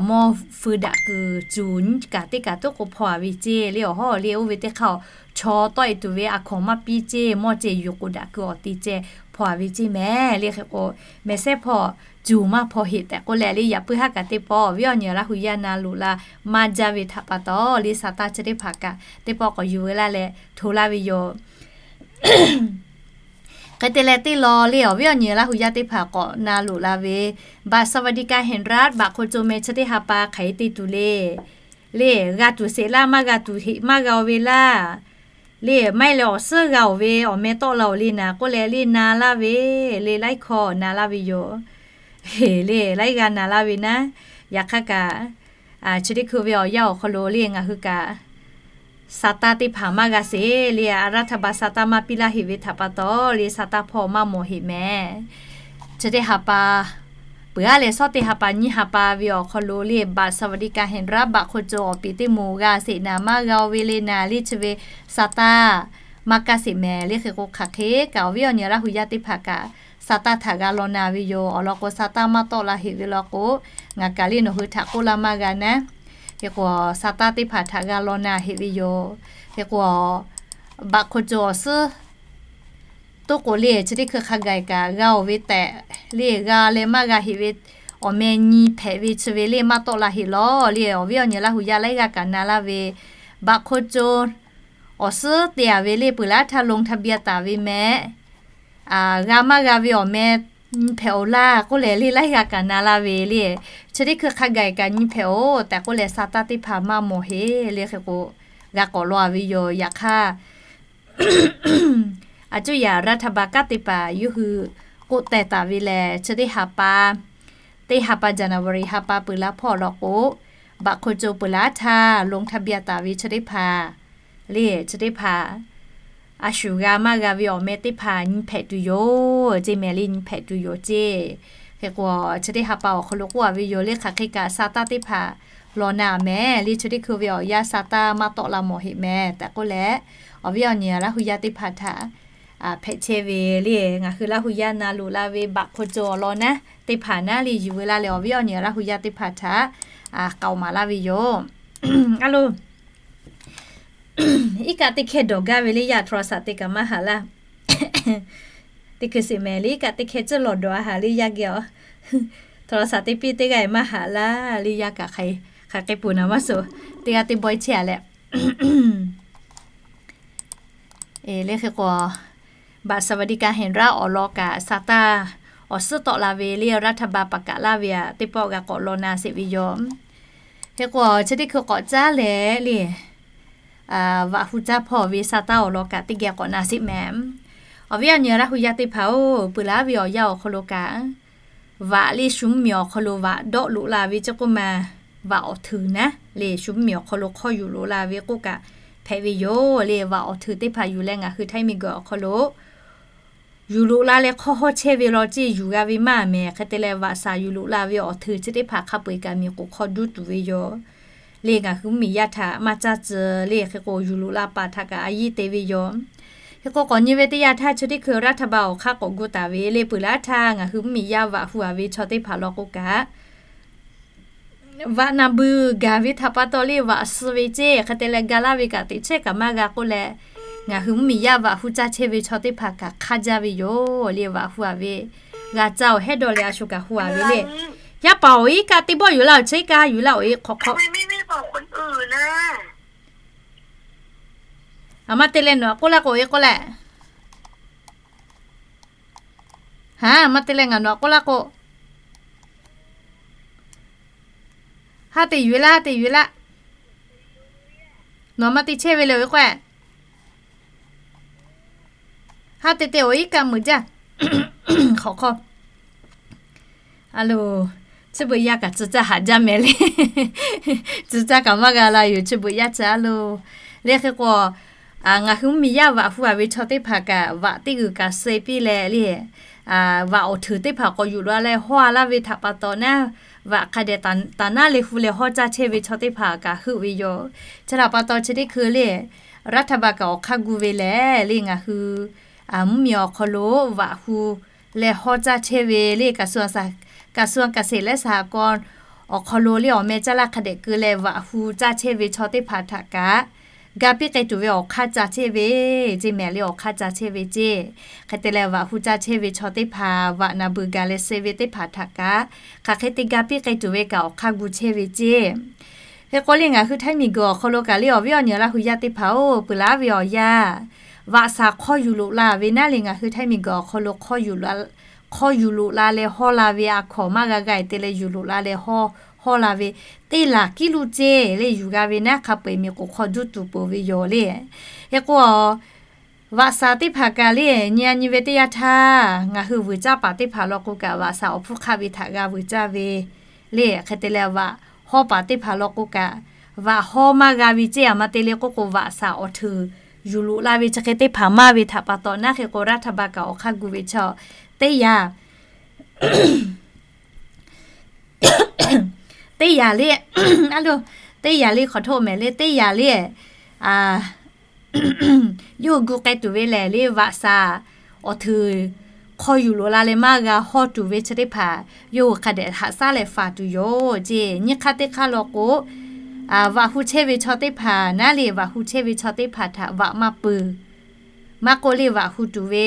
mawˇ feu daꞈ kuiˬ cuˬ nyiˇ kaꞈ teˇ kaꞈ tuˉ k'o hpaw a ve ceˇ le. Awˬ hawˉ le oˇ ve teˇ hk'aˇ chaw tawˆ e tuˬ ve a hkawnˍ maˇ piˇ ceˇ. Mawˇ ceh yuˬ k'o daꞈ kuiˬ awˬ te ceh hpaw a ve ceˇ mehˍ le. Hk'e k'o mehˍ sehˉ hpaw cuˬ maˇ hpaw heꞈ tehꞈ k'oˆ leh le yaꞈ puiˉ haˉ kaꞈ teˇ pawˆ awˬ viˉ awˬ nyi Laˇ hu yaˇ na loꞈ la maˇ jaˇ ve htaꞈ pa taw le sa taˇ chi teˇ hpaˍ kaꞈ teˇ pawˆ k'awꞈ yuˬ ve laˇ leh hto laˇ ve yoˬ. Hk'e te leh teˇ law le awˬ viˉ awˬ nyi Laˇ hu yaˇ teˇ hpaˍ k'awꞈ na loꞈ la ve บัตรสวัสดิการแห่งรัฐ บัตรคนจน meh chi teˇ ha pa hk'aˬ hk'e te tuˬ le. Le g'a tuˬ sheˍ laˇ maˇ g'a tuˬ heꞈ maˇ g'a oˬ ve laˇ. Le maˇ heˆ leh awˬ suhˉ g'a oˬ ve awˬ meh tawˆ la oˬ le naˍ k'oˆ leh le na laˇ ve, le laiˉ hkawˇ na laˇ ve yoˬ. Le laiˉ g'aˇ na laˇ ve naˉ. Yaꞈ hk'aˇ kaꞈ chi teˇ hkui ve awˬ yanˇ awˬ hk'aw lo le ngaˬ hui kaꞈ sa taˇ teˇ hpaˍ maˇ g'a sheˍ le a รัฐบาล sa taˇ maˇ piˇ laˇ heꞈ ve htaꞈ pa taw le sa taˇ hpawˇ maˇ mawˬ heꞈ mehˍ. Chi teˇ ha pa peuˬ aˉ leh shawˉ teˇ ha pa nyiˇ ha pa ve awˬ hk'aw lo le บัตรสวัสดิการแห่งรัฐ บัตรคนจน awˬ piˍ teˇ moˍ g'a sheˍ naˍ maˇ g'a oˬ ve le naˍ le chi ve sa taˇ maˇ kaˇ sheˍ mehˍ le. Hk'e k'o hk'aˬ hk'e kaꞈ awˬ viˉ awˬ nyi Laˇ hu yaˇ teˇ hpaˍ kaꞈ sa taˇ htaꞈ g'a law na ve yoˬ. Awˬ lawn k'o sa taˇ maˇ tawˆ la heꞈ ve law k'o ngaˬ kaꞈ le nawˬ hui htaꞈ k'oˆ laˇ maˇ g'a naˉ. Hk'e k'o sa taˇ teˇ hpaˍ htaꞈ g'a law na heꞈ ve yoˬ. Hk'e k'o บัตรคนจน awˬ suhˉ toˉ k'o le chi teˇ hkui hk'a gaˬ kaꞈ g'a oˬ ve tehꞈ le g'a leh maˇ g'a heꞈ ve awˬ meh nyi hpehꞈ ve chi ve le maˇ tawˆ la heꞈ law le awˬ viˉ awˬ nyi Laˇ hu yaˇ laiˉ g'aˇ kaꞈ na laˇ ve บัตรคนจน awˬ suhˉ te a ve le peuˬ laˇ htaˇ ลงทะเบียน taˍ ve meh g'a maˇ g'a ve awˬ meh nyi hpehꞈ oˬ laˇ k'oˆ leh le laiˉ g'aˇ kaꞈ na laˇ ve le. Chi teˇ hkui hk'a gaˬ kaꞈ nyi hpehꞈ oˬ tehꞈ k'oˆ leh sa taˇ teˇ hpaˍ maˇ mawˬ heˆ le. Hk'e k'o g'a k'awꞈ law a ve yoˬ. Yaꞈ hk'aˇ a cuˇ yaꞈ รัฐบาล kanˉ te paˍ yawˇ hui k'oˆ teh taˍ ve lehˬ chi teˇ ha pa, teˇ ha pa January ha pa peuˬ laˇ hpawˇ law k'o บัตรคนจน peuˬ laˇ htaˇ ลงทะเบียน taˍ ve chi teˇ hpaˍ le chi teˇ hpaˍ a shu g'a maˇ g'a ve awˬ meh teˇ hpaˍ nyi hpehꞈ tuˬ yoˬ ceˇ mehˍ le nyi hpehꞈ tuˬ yoˬ ceˇ. Hk'e k'o chi teˇ ha pa awˬ hk'aw lo k'oˆ a ve yoˬ le hk'aˬ hk'e kaꞈ sa taˇ teˇ hpaˍ law na mehˍ le chi teˇ hkui ve awˬ yanˇ sa taˇ maˇ tawˆ la mawˬ heꞈ mehˍ tehꞈ k'oˆ leh awˬ viˉ awˬ nyi Laˇ hu yaˇ teˇ hpaˍ htaꞈ hpehꞈ chehˇ ve le ngaˬ hui Laˇ hu yaˇ na loꞈ la ve บัตรคนจน awˬ lawn naˉ teˇ hpaˍ naˉ le yuˬ ve laˇ leh awˬ viˉ awˬ nyi Laˇ hu yaˇ teˇ hpaˍ htaꞈ k'aoˍ maˍ laˇ ve yoˬ. A lo iˉ kaˆ teˇ hkehˇ dawˬ gaˇ ve le yaˇ โทรศัพท์ te kaꞈ maˇ haꞈ laˇ. Teˇ hkui sheˍ mehˍ le iˉ kaˆ teˇ hkehˇ tcuhˇ lawˬ dawˬ a haꞈ le yaˇ geh a โทรศัพท์ te piˇ teˇ g'aˇ maˇ haꞈ laˇ le yaˇ kaꞈ hk'aˬ hk'e peuˬ naˍ maˇ suh teˇ g'aˇ teˇ bawehˇ chehˇ a leh le hk'e k'o บัตรสวัสดิการแห่งรัฐ awˬ lawn kaꞈ sa taˇ awˬ suhˉ tawˆ la ve le รัฐบาล paˍ kaꞈ laˇ ve a teˇ pawˆ g'a k'awꞈ law na sheˍ ve yoˬ. Hk'e k'o chi teˇ hkui k'awꞈ caˉ leh le vaꞈ hu caˇ hpawˇ ve sa taˇ awˬ lawn kaꞈ teˇ geh k'awꞈ na sheˍ mehˍ. Awˬ viˉ awˬ nyi Laˇ hu yaˇ teˇ hpaˍ-oˬ, peuˬ laˇ ve awˬ yanˇ awˬ hk'aw lo kaꞈ vaꞈ le shu mvuhˇmiˬ awˬ hk'aw lo vaꞈ dawˆ loꞈ la ve chi k'oˆ ma, vaꞈ awˬ htuiˍ naˉ le shu mvuhˇmiˬ awˬ hk'aw lo hk'awˇ yuˬ loꞈ la ve k'oˆ kaꞈ hpehꞈ ve yoˬ le. Vaꞈ awˬ htuiˍ teˇ hpaˍ yuˬ leh ngaˬ hui htaiˇ miˬguiˬ awˬ hk'aw lo yuˬ loꞈ la leh hk'awˇ hawˉ chehˇ ve law ceˇ yuˬ g'a ve maˇ mehˍ. Hk'e te leh vaꞈ shaˍ yuˬ loꞈ la ve awˬ hteuˍ chi teˇ hpaˍ hk'a peu-eˬ kaꞈ miˬ k'oˍ hk'aw duˇ tuˬ ve yoˬ. Le ngaˬ hui mvuhˇmiˬ yaˇ htaꞈ maˇ caˇ tcuh le. Hk'e k'o, yuˬ loꞈ la paˍ htaꞈ kaꞈ a yiˇ te ve yoˬ. Hk'e k'o, k'awꞈ nyi ve teˇ yanˇ htaˇ chi teˇ hkui รัฐบาล awˬ hk'aˇ k'awꞈ gu taˍ ve le. Peuˬ laˇ htaˇ ngaˬ hui mvuhˇmiˬ yaˇ vaꞈ hu-a ve chaw teˇ hpaˍ law k'o kaꞈ, vaꞈ naˍ beuˬ gaˬ ve htaꞈ pa taw le vaꞈ suh ve ceˇ. Hk'e te leh ga laˇ ve kaꞈ teꞈ chehˇ kaꞈ maˇ g'a k'oˆ leh, ngaˬ hui mvuhˇmiˬ yaˇ vaꞈ hu caˇ chehˇ ve chaw teˇ hpaˍ kaꞈ hk'aˇ jaˇ ve yoˬ le. Vaꞈ hu-a ve g'a caˇ-oˬ hehˉ dawˇ leh a shu kaꞈ hu-a ve le. Yaˇ paˍ awˬ iˉ kaˆ teˇ bawˆ yuˬ laˇ-oˬ, chi kaꞈ yuˬ laˇ awˬ iˉ hk'awꞈ hk'awꞈ. A maˇ te leh nawˬ k'oˆ laˇ k'o, e k'oˆ leh, ha maˇ te leh ngaˬ nawˬ k'oˆ laˇ k'o, ha te yuˬ laˇ, ha te yuˬ laˇ. Nawˬ maˇ te chehˇ ve le, awˬ iˉ k'oˆ-e. Ha te te awˬ iˉ kaˆ meuꞈ jaˇ. Hk'awꞈ hk'awꞈ. A lo, chi beuꞈ yaˇ kaꞈ tcuh caˇ haꞈ jaˇ mehˍ le. Tcuh caˇ kaꞈ maˇ g'a la yoˬ, chi beuꞈ yaˇ tcuh a lo. Le hk'e k'o, ngaˬ hui mvuhˇmiˬ yaˇ vaꞈ hu-a ve chaw teˇ hpaˍ kaꞈ vaꞈ teˇ g'uiˬ kaꞈ suh piˇ leh le, vaꞈ awˬ hteuˍ teˇ hpaˍ k'awꞈ yuˬ loꞈ-a leh hawˇ-a laˇ ve htaꞈ pa taw naˉ, vaꞈ hk'a dehꞈ taˍ naˉ le hu leh hawˇ caˇ chehˇ ve chaw teˇ hpaˍ kaꞈ heuˆ ve yoˬ. Chi htaꞈ pa taw chi teˇ hkui le, รัฐบาล kaꞈ awˬ hk'aˇ gu ve lehˬ le, ngaˬ hui mvuhˇmiˬ awˬ hk'aw lo vaꞈ hu leh hawˇ caˇ chehˇ ve le, กระทรวงเกษตรและสหกรณ์ awˬ hk'aw lo le awˬ meh caˇ laˇ hk'a dehꞈ keu leh vaꞈ hu caˇ chehˇ ve chaw teˇ hpaˍ htaꞈ kaꞈ, ga piˇ k'ai tuˬ ve awˬ hk'aˇ ca chehˇ ve ceˇ mehˍ le, awˬ hk'aˇ ca chehˇ ve ceˇ. Hk'e te leh vaꞈ hu caˇ chehˇ ve chaw teˇ hpaˍ, vaꞈ naˍ beuˬ gaˬ leh suh ve teˇ hpaˍ htaꞈ kaꞈ, hk'aˬ hk'e te ga piˇ k'ai tuˬ ve kaꞈ awˬ hk'aˇ gu chehˇ ve ceˇ. Hk'e k'o le ngaˬ hui Htaiˇ miˬguiˬ awˬ hk'aw lo kaꞈ le awˬ viˉ awˬ nyi Laˇ hu yaˇ teˇ hpaˍ-oˬ, peuˬ laˇ ve awˬ yanˇ, vaꞈ shaˍ hk'awˇ yuˬ loꞈ la ve naˉ le ngaˬ hui Htaiˇ miˬguiˬ awˬ hk'aw lo hk'awˇ yuˬ loꞈ la leh hawˇ la ve a hkawnˍ maˇ g'a g'a-e te leh yuˬ loꞈ la leh hawˇ, hawˇ la ve teˇ laˬ kiˉ luˇ ceˇ le yuˬ g'a ve naˉ hk'a peu-eˬ miˬ k'oˍ hk'aw duˇ tuˬ peuˬ ve yoˬ le. Hk'e k'o, vaꞈ shaˍ teˇ hpaˍ kaꞈ le nyi a nyi ve teˇ yanˇ htaˇ ngaˬ hui vuiˬ caˇ paˍ teˇ hpaˍ law k'o kaꞈ vaꞈ shaˍ awˬ hpfuhˇ hk'aˆ ve htaꞈ g'a vuiˬ caˇ ve le. Hk'e te leh vaꞈ hawˇ paˍ teˇ hpaˍ law k'o kaꞈ, vaꞈ hawˇ maˇ g'a ve ceˇ a ma te le k'oˆ k'o vaꞈ shaˍ awˬ hteuˍ yuˬ loꞈ la ve chi hk'e teˇ hpaˍ maˇ ve htaꞈ pa taw naˉ hk'e k'o รัฐบาล kaꞈ awˬ hk'aˇ gu ve chaw teˇ yanˇ teˇ yanˇ le, a lo, teˇ yanˇ le hk'awꞈ htoˆ mehˍ le teˇ yanˇ le, yawˇ hui gu k'ai tuˬ ve lehˬ le vaꞈ shaˍ awˬ hteuˍ hk'awˇ yuˬ loꞈ la leh maˇ g'a hawˇ tuˬ ve chi teˇ hpaˍ yawˇ hui hk'a dehꞈ haꞈ shaˉ leh faˍ tuˬ yoˬ ceˇ. Nyiˇ hk'aˇ teˇ hk'aˇ law k'o, vaꞈ hu chehˇ ve chaw teˇ hpaˍ naˉ le vaꞈ hu chehˇ ve chaw teˇ hpaˍ htaꞈ vaꞈ maˇ peuˬ, maˇ k'oˆ le vaꞈ hu tuˬ ve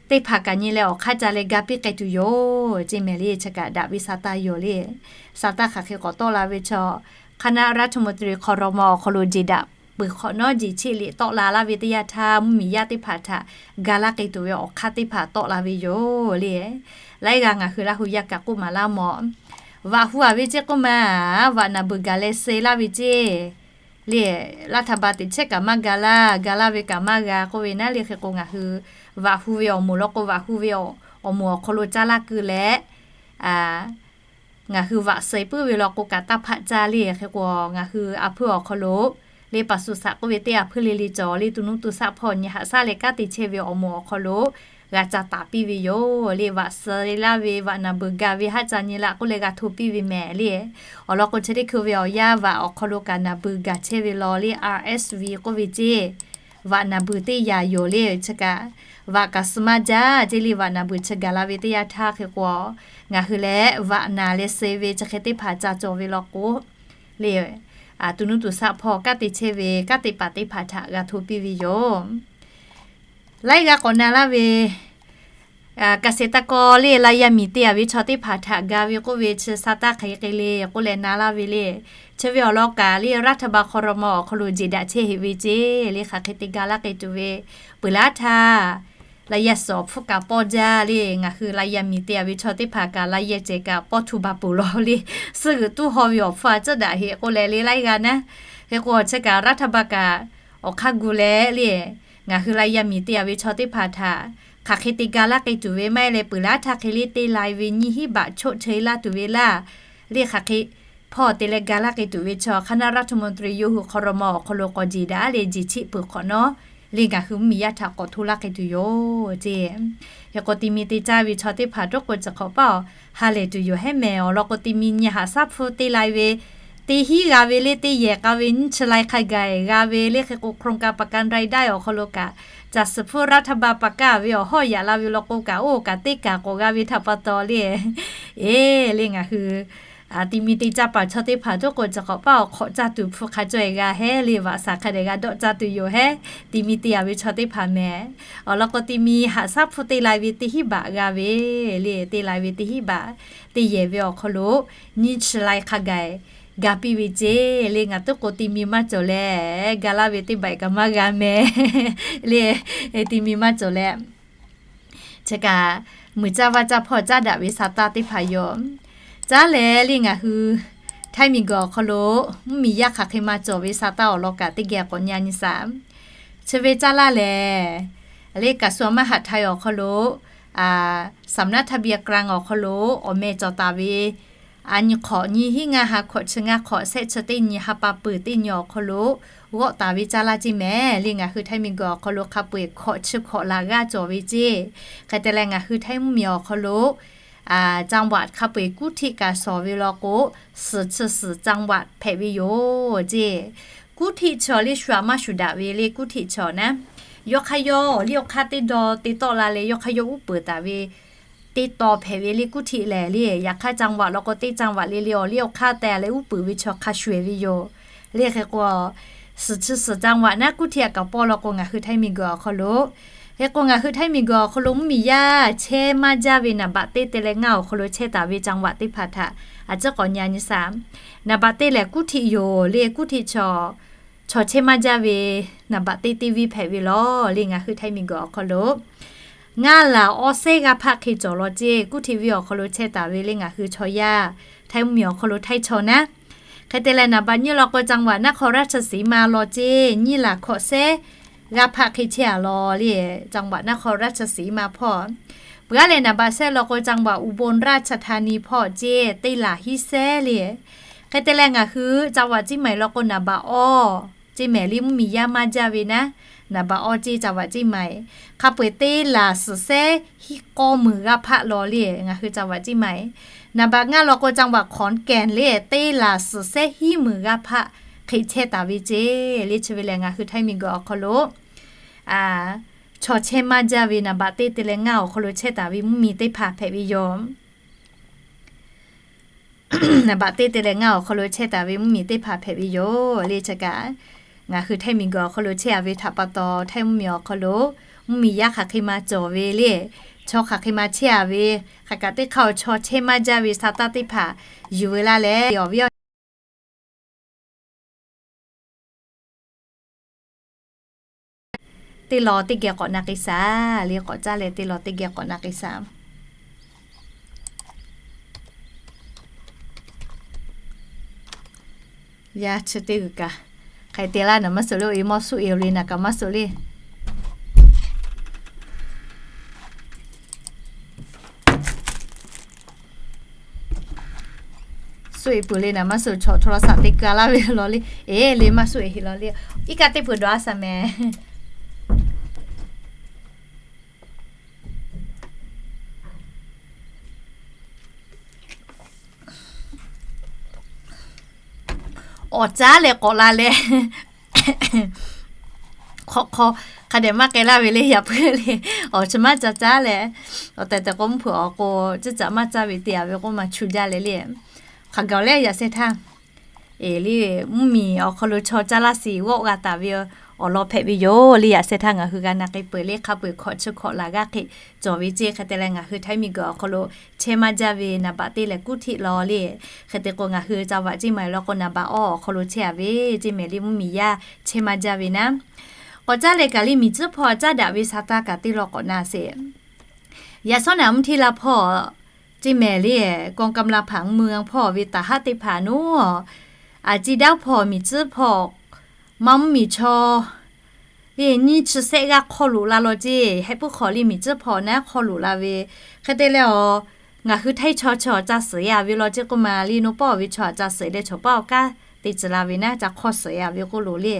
teˇ hpaˍ kaꞈ nyi leh awˬ hk'aˇ ca leh ga piˇ k'ai tuˬ yoˬ ceˇ mehˍ le. Chi kaꞈ daꞈ ve sa taˇ yoˬ le. Sa taˇ hk'aˬ hk'e k'awꞈ tawˆ la ve chaw, คณะรัฐมนตรี ครม. awˬ hk'aw lo jeˬ daꞈ peuˬ hk'awꞈ nawˉ jeˬ cheˆ liꞈ tawˆ la laˇ ve teˇ yanˇ htaˇ mvuhˇmiˬ yaˇ teˇ hpaˍ htaꞈ ga laˇ k'ai tuˬ ve awˬ hk'aˇ teˇ hpaˍ tawˆ la ve yoˬ le. Laiˉ g'aˇ ngaˬ hui Laˇ hu yaˇ kaꞈ k'oˆ maˍ laˇ mawˬ, vaꞈ hu-a ve ceˇ k'oˆ ma, vaꞈ naˍ beuˬ gaˬ leh suh laˇ ve ceˇ le, รัฐบาล teꞈ chehˇ kaꞈ maˇ ga laˇ, ga laˇ ve kaꞈ maˇ g'a k'oˆ ve naˉ le hk'e k'o ngaˬ hui vaꞈ hu ve awˬ moˍ law k'o vaꞈ hu ve awˬ moˍ awˬ hk'aw lo caˇ laˇ keu leh, ngaˬ hui vaꞈ suh puiˉ ve law k'o kaꞈ taˇ hpaˆ caˇ le hk'e k'o ngaˬ hui a hpeuˇ awˬ hk'aw lo le ปศุสัตว์ k'oˆ ve teˇ a hpeuˇ le le cawˬ le tu nuˇ tu shaˆ hpawˇ nyi haꞈ shaˉ leh kanˉ te chehˇ ve awˬ moˍ awˬ hk'aw lo g'a ca taˍ piˇ ve yoˬ le. Vaꞈ suh laˇ ve vaꞈ naˍ beuˬ ga ve haˉ ca nyi la k'oˆ leh g'a hto piˇ ve mehˍ le. Awˬ lawn k'o chi teˇ hkui ve awˬ yanˇ vaꞈ awˬ hk'aw lo kaꞈ naˍ beuˬ gaˬ chehˇ ve law le R S V k'oˆ ve ceˇ, vaꞈ naˍ beuˬ teˇ yanˇ yoˬ le. Chi kaꞈ vaꞈ kaꞈ suh maˇ jaˇ ceˇ le. Vaꞈ naˍ beuˬ chi gaˬ la ve teˇ yanˇ htaˇ hk'e k'o, ngaˬ hui leh vaꞈ naˍ leh suh ve chi hk'e teˇ hpaˍ ca cawˬ ve law k'o le, tu nuˇ tu shaˆ hpawˇ kanˉ te chehˇ ve kanˉ te paˍ teˇ hpaˍ htaꞈ g'a hto piˇ ve yoˬ. Laiˉ g'aˇ k'awꞈ na laˇ ve เกษตรกร le la yaˇ miˬ te-a ve chaw teˇ hpaˍ htaꞈ ga ve k'oˆ ve chi sa taˇ hk'aˬ hk'e le k'oˆ leh na laˇ ve le. Chi ve awˬ lawn kaꞈ le รัฐบาล ครม. awˬ hk'aw lo jeˬ daꞈ chehˇ heꞈ ve ceˇ le hk'aˬ hk'e te ga laˇ k'ai tuˬ ve, peuˬ laˇ htaˇ la yaˇ suhˍ awˬ hpfuhˇ kaꞈ pawˇ jaˇ le. Ngaˬ hui la yaˇ miˬ te-a ve chaw teˇ hpaˍ kaꞈ la yaˇ cehˬ kaꞈ pawˇ htu baˬ peuˬ law le. Suhˉ g'uiˬ tuˉ haw ve awˬ hpfuhˇ a ciˉ daꞈ heꞈ k'oˆ leh le laiˉ g'aˇ naˉ. Hk'e k'o chi kaꞈ รัฐบาล kaꞈ awˬ hk'aˇ gu leh le, ngaˬ hui la yaˇ miˬ te-a ve chaw teˇ hpaˍ htaꞈ hk'aˬ hk'e te ga laˇ k'ai tuˬ ve maˇ heˆ leh peuˬ laˇ htaˇ hk'e le te lai ve nyiˇ hinˉ baꞈ choˆ cheu laˇ tuˬ ve laˇ le. Hk'aˬ hk'e hpawˇ te leh ga laˇ k'ai tuˬ ve chaw คณะรัฐมนตรี yawˇ hui ครม. awˬ hk'aw lo k'awꞈ jeˬ daꞈ le jeˬ cheˆ peuˬ hk'awꞈ nawˉ le ngaˬ hui mvuhˇmiˬ yaˇ htaꞈ k'awꞈ hto laˇ k'ai tuˬ yoˬ ceˇ. Hk'e k'o, ti mi te caˇ ve chaw teˇ hpaˍ cawˇ k'o, chi hk'awꞈ paˇ awˬ ha lehˬ tuˬ yoˬ hehˉ mehˍ. Awˬ lawn k'o, ti mi nyi haꞈ shaˉ hpu te lai ve, teˇ hinˉ g'a ve le, teˇ yehˬ k'a ve nyiˇ chi lai hk'a gaˬ g'a ve le. Hk'e k'o, โครงการประกันรายได้ awˬ hk'aw lo kaꞈ, caˬ suhˍ hpu รัฐบาล pa kaˇ ve awˬ hawˉ yaꞈ la ve law k'o kaꞈ, oˇ kaꞈ teˇ kaˬ k'awꞈ g'a ve htaꞈ pa taw le, eˬ le ngaˬ hui ti mi te caˇ paˍ chaw teˇ hpaˍ cawˇ k'o, chi hk'awꞈ paˇ awˬ hk'awꞈ caˇ tuˬ hpu hk'a caweh g'a hehˉ le, vaꞈ shaˍ hk'a dehꞈ g'a dawˆ caˇ tuˬ yoˬ hehˉ. Ti mi te a ve chaw teˇ hpaˍ mehˍ. Awˬ lawn k'o, ti mi haꞈ shaˉ hpu te lai ve teˇ hinˉ baꞈ g'a ve le, te lai ve teˇ hinˉ baꞈ, teˇ yehˬ ve awˬ hk'aw lo nyiˇ chi lai hk'a gaˬ g'a piˇ ve ceˇ le. Ngaˬ tuˉ k'o, ti mi maˇ cawˬ leh, ga laˇ ve teˇ baꞈ kaꞈ maˇ g'a mehˍ le. Ti mi maˇ cawˬ leh, chi kaꞈ muiˬ caˇ vaˇ caˇ hpawˇ caˉ daꞈ ve sa taˇ teˇ hpaˍ yoˬ. Caˉ leh le ngaˬ hui Htaiˇ miˬguiˬ awˬ hk'aw lo mvuhˇmiˬ yaˇ hk'aˬ hk'e ma cawˬ ve sa taˇ awˬ lawn kaꞈ teˇ geh k'awꞈ nyi nyi shaˍ. Chi ve caˇ laˇ lehˬ, le กระทรวงมหาดไทย awˬ hk'aw lo, สำนักทะเบียนกลาง awˬ hk'aw lo awˬ meh cawˬ taˍ ve, a nyi hk'awꞈ nyiˇ hinˉ ngaˇ ha hkawꞈ chi ngaˇ hk'awꞈ shehˆ chi teˇ nyi ha pa peuˬ teˇ nyi awˬ hk'aw lo g'awˆ taˍ ve caˇ laˇ ceˇ mehˍ le. Ngaˬ hui Htaiˇ miˬguiˬ awˬ hk'aw lo hk'a peu-eˬ hkawꞈ chi hkawꞈ laˬ g'aˇ cawˬ ve ceˇ. Hk'e te leh, ngaˬ hui Htaiˇ mvuhˇmiˬ awˬ hk'aw lo จังหวัด hk'a peu-eˬ กรุงเทพ kaꞈ shawˍ ve law k'o, suhˍ chi suhˍ จังหวัด hpehꞈ ve yoˬ ceˇ. กรุงเทพ chaw le shu aꞈ maˇ shuˍ daꞈ ve le, กรุงเทพ chaw naˉ, yawˇ hk'aˇ yawˇ awˬ liˇ awˬ hk'aˇ teˇ daw te tawˆ la leh, yawˇ hk'aˇ yawˇ uˉ peunˍ taˍ ve teˇ taw hpehꞈ ve le. กรุงเทพ lehˬ le, yaꞈ hk'aˇ จังหวัด law k'o, teˇ จังหวัด le le awˬ liˇ awˬ hk'aˇ te leh uˉ peunˍ ve chaw hk'a shuˍ-eˬ ve yoˬ le. Hk'e k'o, suhˍ chi suhˍ จังหวัด naˉ กรุงเทพ kaꞈ pawˇ law k'o, ngaˬ hui Htaiˇ miˬguiˬ awˬ hk'aw lo, hk'e k'o, ngaˬ hui Htaiˇ miˬguiˬ awˬ hk'aw lo mvuhˇmiˬ yaˇ chehˇ maˇ jaˇ ve นับ baꞈ teˇ te leh ngaˇ awˬ hk'aw lo chehˇ taˍ ve จังหวัด teˇ hpaˍ htaꞈ a ciˉ k'awꞈ nyi nyi shaˍ. นับ baꞈ teˇ lehˬ กรุงเทพ yoˬ le. กรุงเทพ chaw, chaw chehˇ maˇ jaˇ ve นับ baꞈ teˇ teˇ venˇ hpehꞈ ve law le. Ngaˬ hui Htaiˇ miˬguiˬ awˬ hk'aw lo ngaˇ laˬ awˇ sehˉ g'aˇ hpaˆ hk'e cawˬ law ceˇ. กรุงเทพ venˇ awˬ hk'aw lo chehˇ taˍ ve le ngaˬ hui chaw yaˇ, Htaiˇ mvuhˇmiˬ awˬ hk'aw lo Htaiˇ chaw naˉ. Hk'e te leh, นับ baꞈ nyiˇ law k'o, จังหวัดนครราชสีมา law ceˇ, nyiˇ laˬ hkawꞈ sehˉ g'aˇ hpaˆ hk'e chehˇ-a law le. จังหวัดนครราชสีมา hpawˇ. Peuˬ-a leh, นับ baꞈ shehˆ law k'o, จังหวัดอุบลราชธานี hpawˇ ceˇ, teˇ laˬ hiˉ sehˉ le. Hk'e te leh, ngaˬ hui จังหวัดเชียงใหม่ law k'o, นับ baꞈ awˇ ceˇ mehˍ le, mvuhˇmiˬ yaˇ maˇ jaˇ ve naˉ, นับ baꞈ awˇ ceˇ จังหวัดเชียงใหม่. Hk'a peu-eˬ teˇ laˬ suhˍ sehˉ hiˉ k'awˇ meunˍ g'aˇ hpaˆ law le ngaˬ hui จังหวัดเชียงใหม่. นับ baꞈ ngaˇ law k'o, จังหวัดขอนแก่น le, teˇ laˬ suhˍ sehˉ hiˉ meunˍ g'aˇ hpaˆ hk'e chehˇ taˍ ve ceˇ le. Chi ve lehˬ, ngaˬ hui Htaiˇ miˬguiˬ awˬ hk'aw lo chaw chehˇ maˇ jaˇ ve นับ baꞈ teˇ te leh ngaˇ awˬ hk'aw lo chehˇ taˍ ve mvuhˇmiˬ teˇ hpaˍ hpehꞈ ve yoˬ. นับ baꞈ teˇ te leh ngaˇ awˬ hk'aw lo chehˇ taˍ ve mvuhˇmiˬ teˇ hpaˍ hpehꞈ ve yoˬ le. Chi kaꞈ, ngaˬ hui Htaiˇ miˬguiˬ awˬ hk'aw lo chehˇ-a ve htaꞈ pa taw, Htaiˇ mvuhˇmiˬ awˬ hk'aw lo mvuhˇmiˬ yaˇ hk'aˬ hk'e ma cawˬ ve le, chaw hk'aˬ hk'e ma chehˇ-a ve, hk'aˬ kaꞈ teˇ hk'aˇ awˬ chaw chehˇ maˇ jaˇ ve sa taˇ teˇ hpaˍ yuˬ ve laˇ leh, awˬ viˉ awˬ teˇ law teˇ geh k'awꞈ na k'ai shaˍ le. K'awꞈ caˇ leh teˇ law teˇ geh k'awꞈ na k'ai shaˍ. Yaˇ chi teˇ g'uiˬ kaꞈ hk'aˬ hk'e te laˇ naˍ maˇ suh le. Oˇ e mawˇ suhˆ e-o le naˍ kaꞈ maˇ suh le. Suhˆ e peuˬ le naˍ maˇ suh, chaw โทรศัพท์ te ka laˇ ve law le. Eˬ le, maˇ suhˆ e heˆ law le. Iˉ kaˆ teˇ peuˬ dawˬ-a shaˍ mehˍ. Awˬ caˉ leh k'awꞈ la leh, hk'aw hk'aw hk'a dehꞈ maˇ k'ai laˇ ve le, yaꞈ puiˉ le. Awˬ chi maˇ ca caˉ leh, awˬ tehˬ tehˬ k'o mvuhˇ hpeuꞈ awˬ k'o, ciˉ caꞈ maˇ caˇ ve te-a ve k'oˆ ma chu jaˇ leh le. Hk'aˬ gaˬ leh yaꞈ sheh htaˇ, eˬ le, mvuhˇmiˬ awˬ hk'aw lo chaw caˇ laˇ shiˍ g'awˆ g'a taˍ ve awˬ lawn hpehꞈ ve yoˬ le. Yaꞈ sheh htaˇ ngaˬ hui g'a na k'ai peuˬ le. Hk'a peu-eˬ hkawꞈ chi hkawꞈ laˬ g'aˇ hk'e cawˬ ve ceˇ. Hk'e te leh, ngaˬ hui Htaiˇ miˬguiˬ awˬ hk'aw lo chehˇ maˇ jaˇ ve นับ baꞈ teˇ leh กรุงเทพ law le. Hk'e te k'o, ngaˬ hui จังหวัดเชียงใหม่ law k'o, นับ baꞈ awˇ awˬ hk'aw lo chehˇ-a ve ceˇ mehˍ le, mvuhˇmiˬ yaˇ chehˇ maˇ jaˇ ve naˉ. K'awꞈ caˇ leh kaꞈ le, miˬ tcuhˉ hpawˇ caˉ daꞈ ve sa taˇ kaꞈ teˇ law k'awꞈ na sheˍ. Yaꞈ shawˉ naˍ mvuhˇ htiˇ la hpawˇ ceˇ mehˍ le, กองกำลังผังเมือง hpawˇ ve taˍ haˉ teˇ hpaˍ naˉ, a ciˉ daˇ hpawˇ miˬ tcuhˉ hpawˇ maˇ mvuhˇmiˬ chaw le nyiˇ chi sehˆ g'aˇ hk'aw loꞈ la law ceˇ. Heh puiˉ hk'awꞈ le miˬ tcuhˉ hpawˇ naˉ hk'aw loꞈ la ve. Hk'e te leh, awˬ, ngaˬ hui Htaiˇ chaw chi awˬ ca suhˍ-a ve law ceˇ k'oˆ ma le, nawˬ pawˆ ve chaw awˬ ca suhˍ leh chaw paˇ awˬ kaˇ te tcuh la ve naˉ ca hk'awˇ suhˍ-e-a ve k'oˆ loˬ le.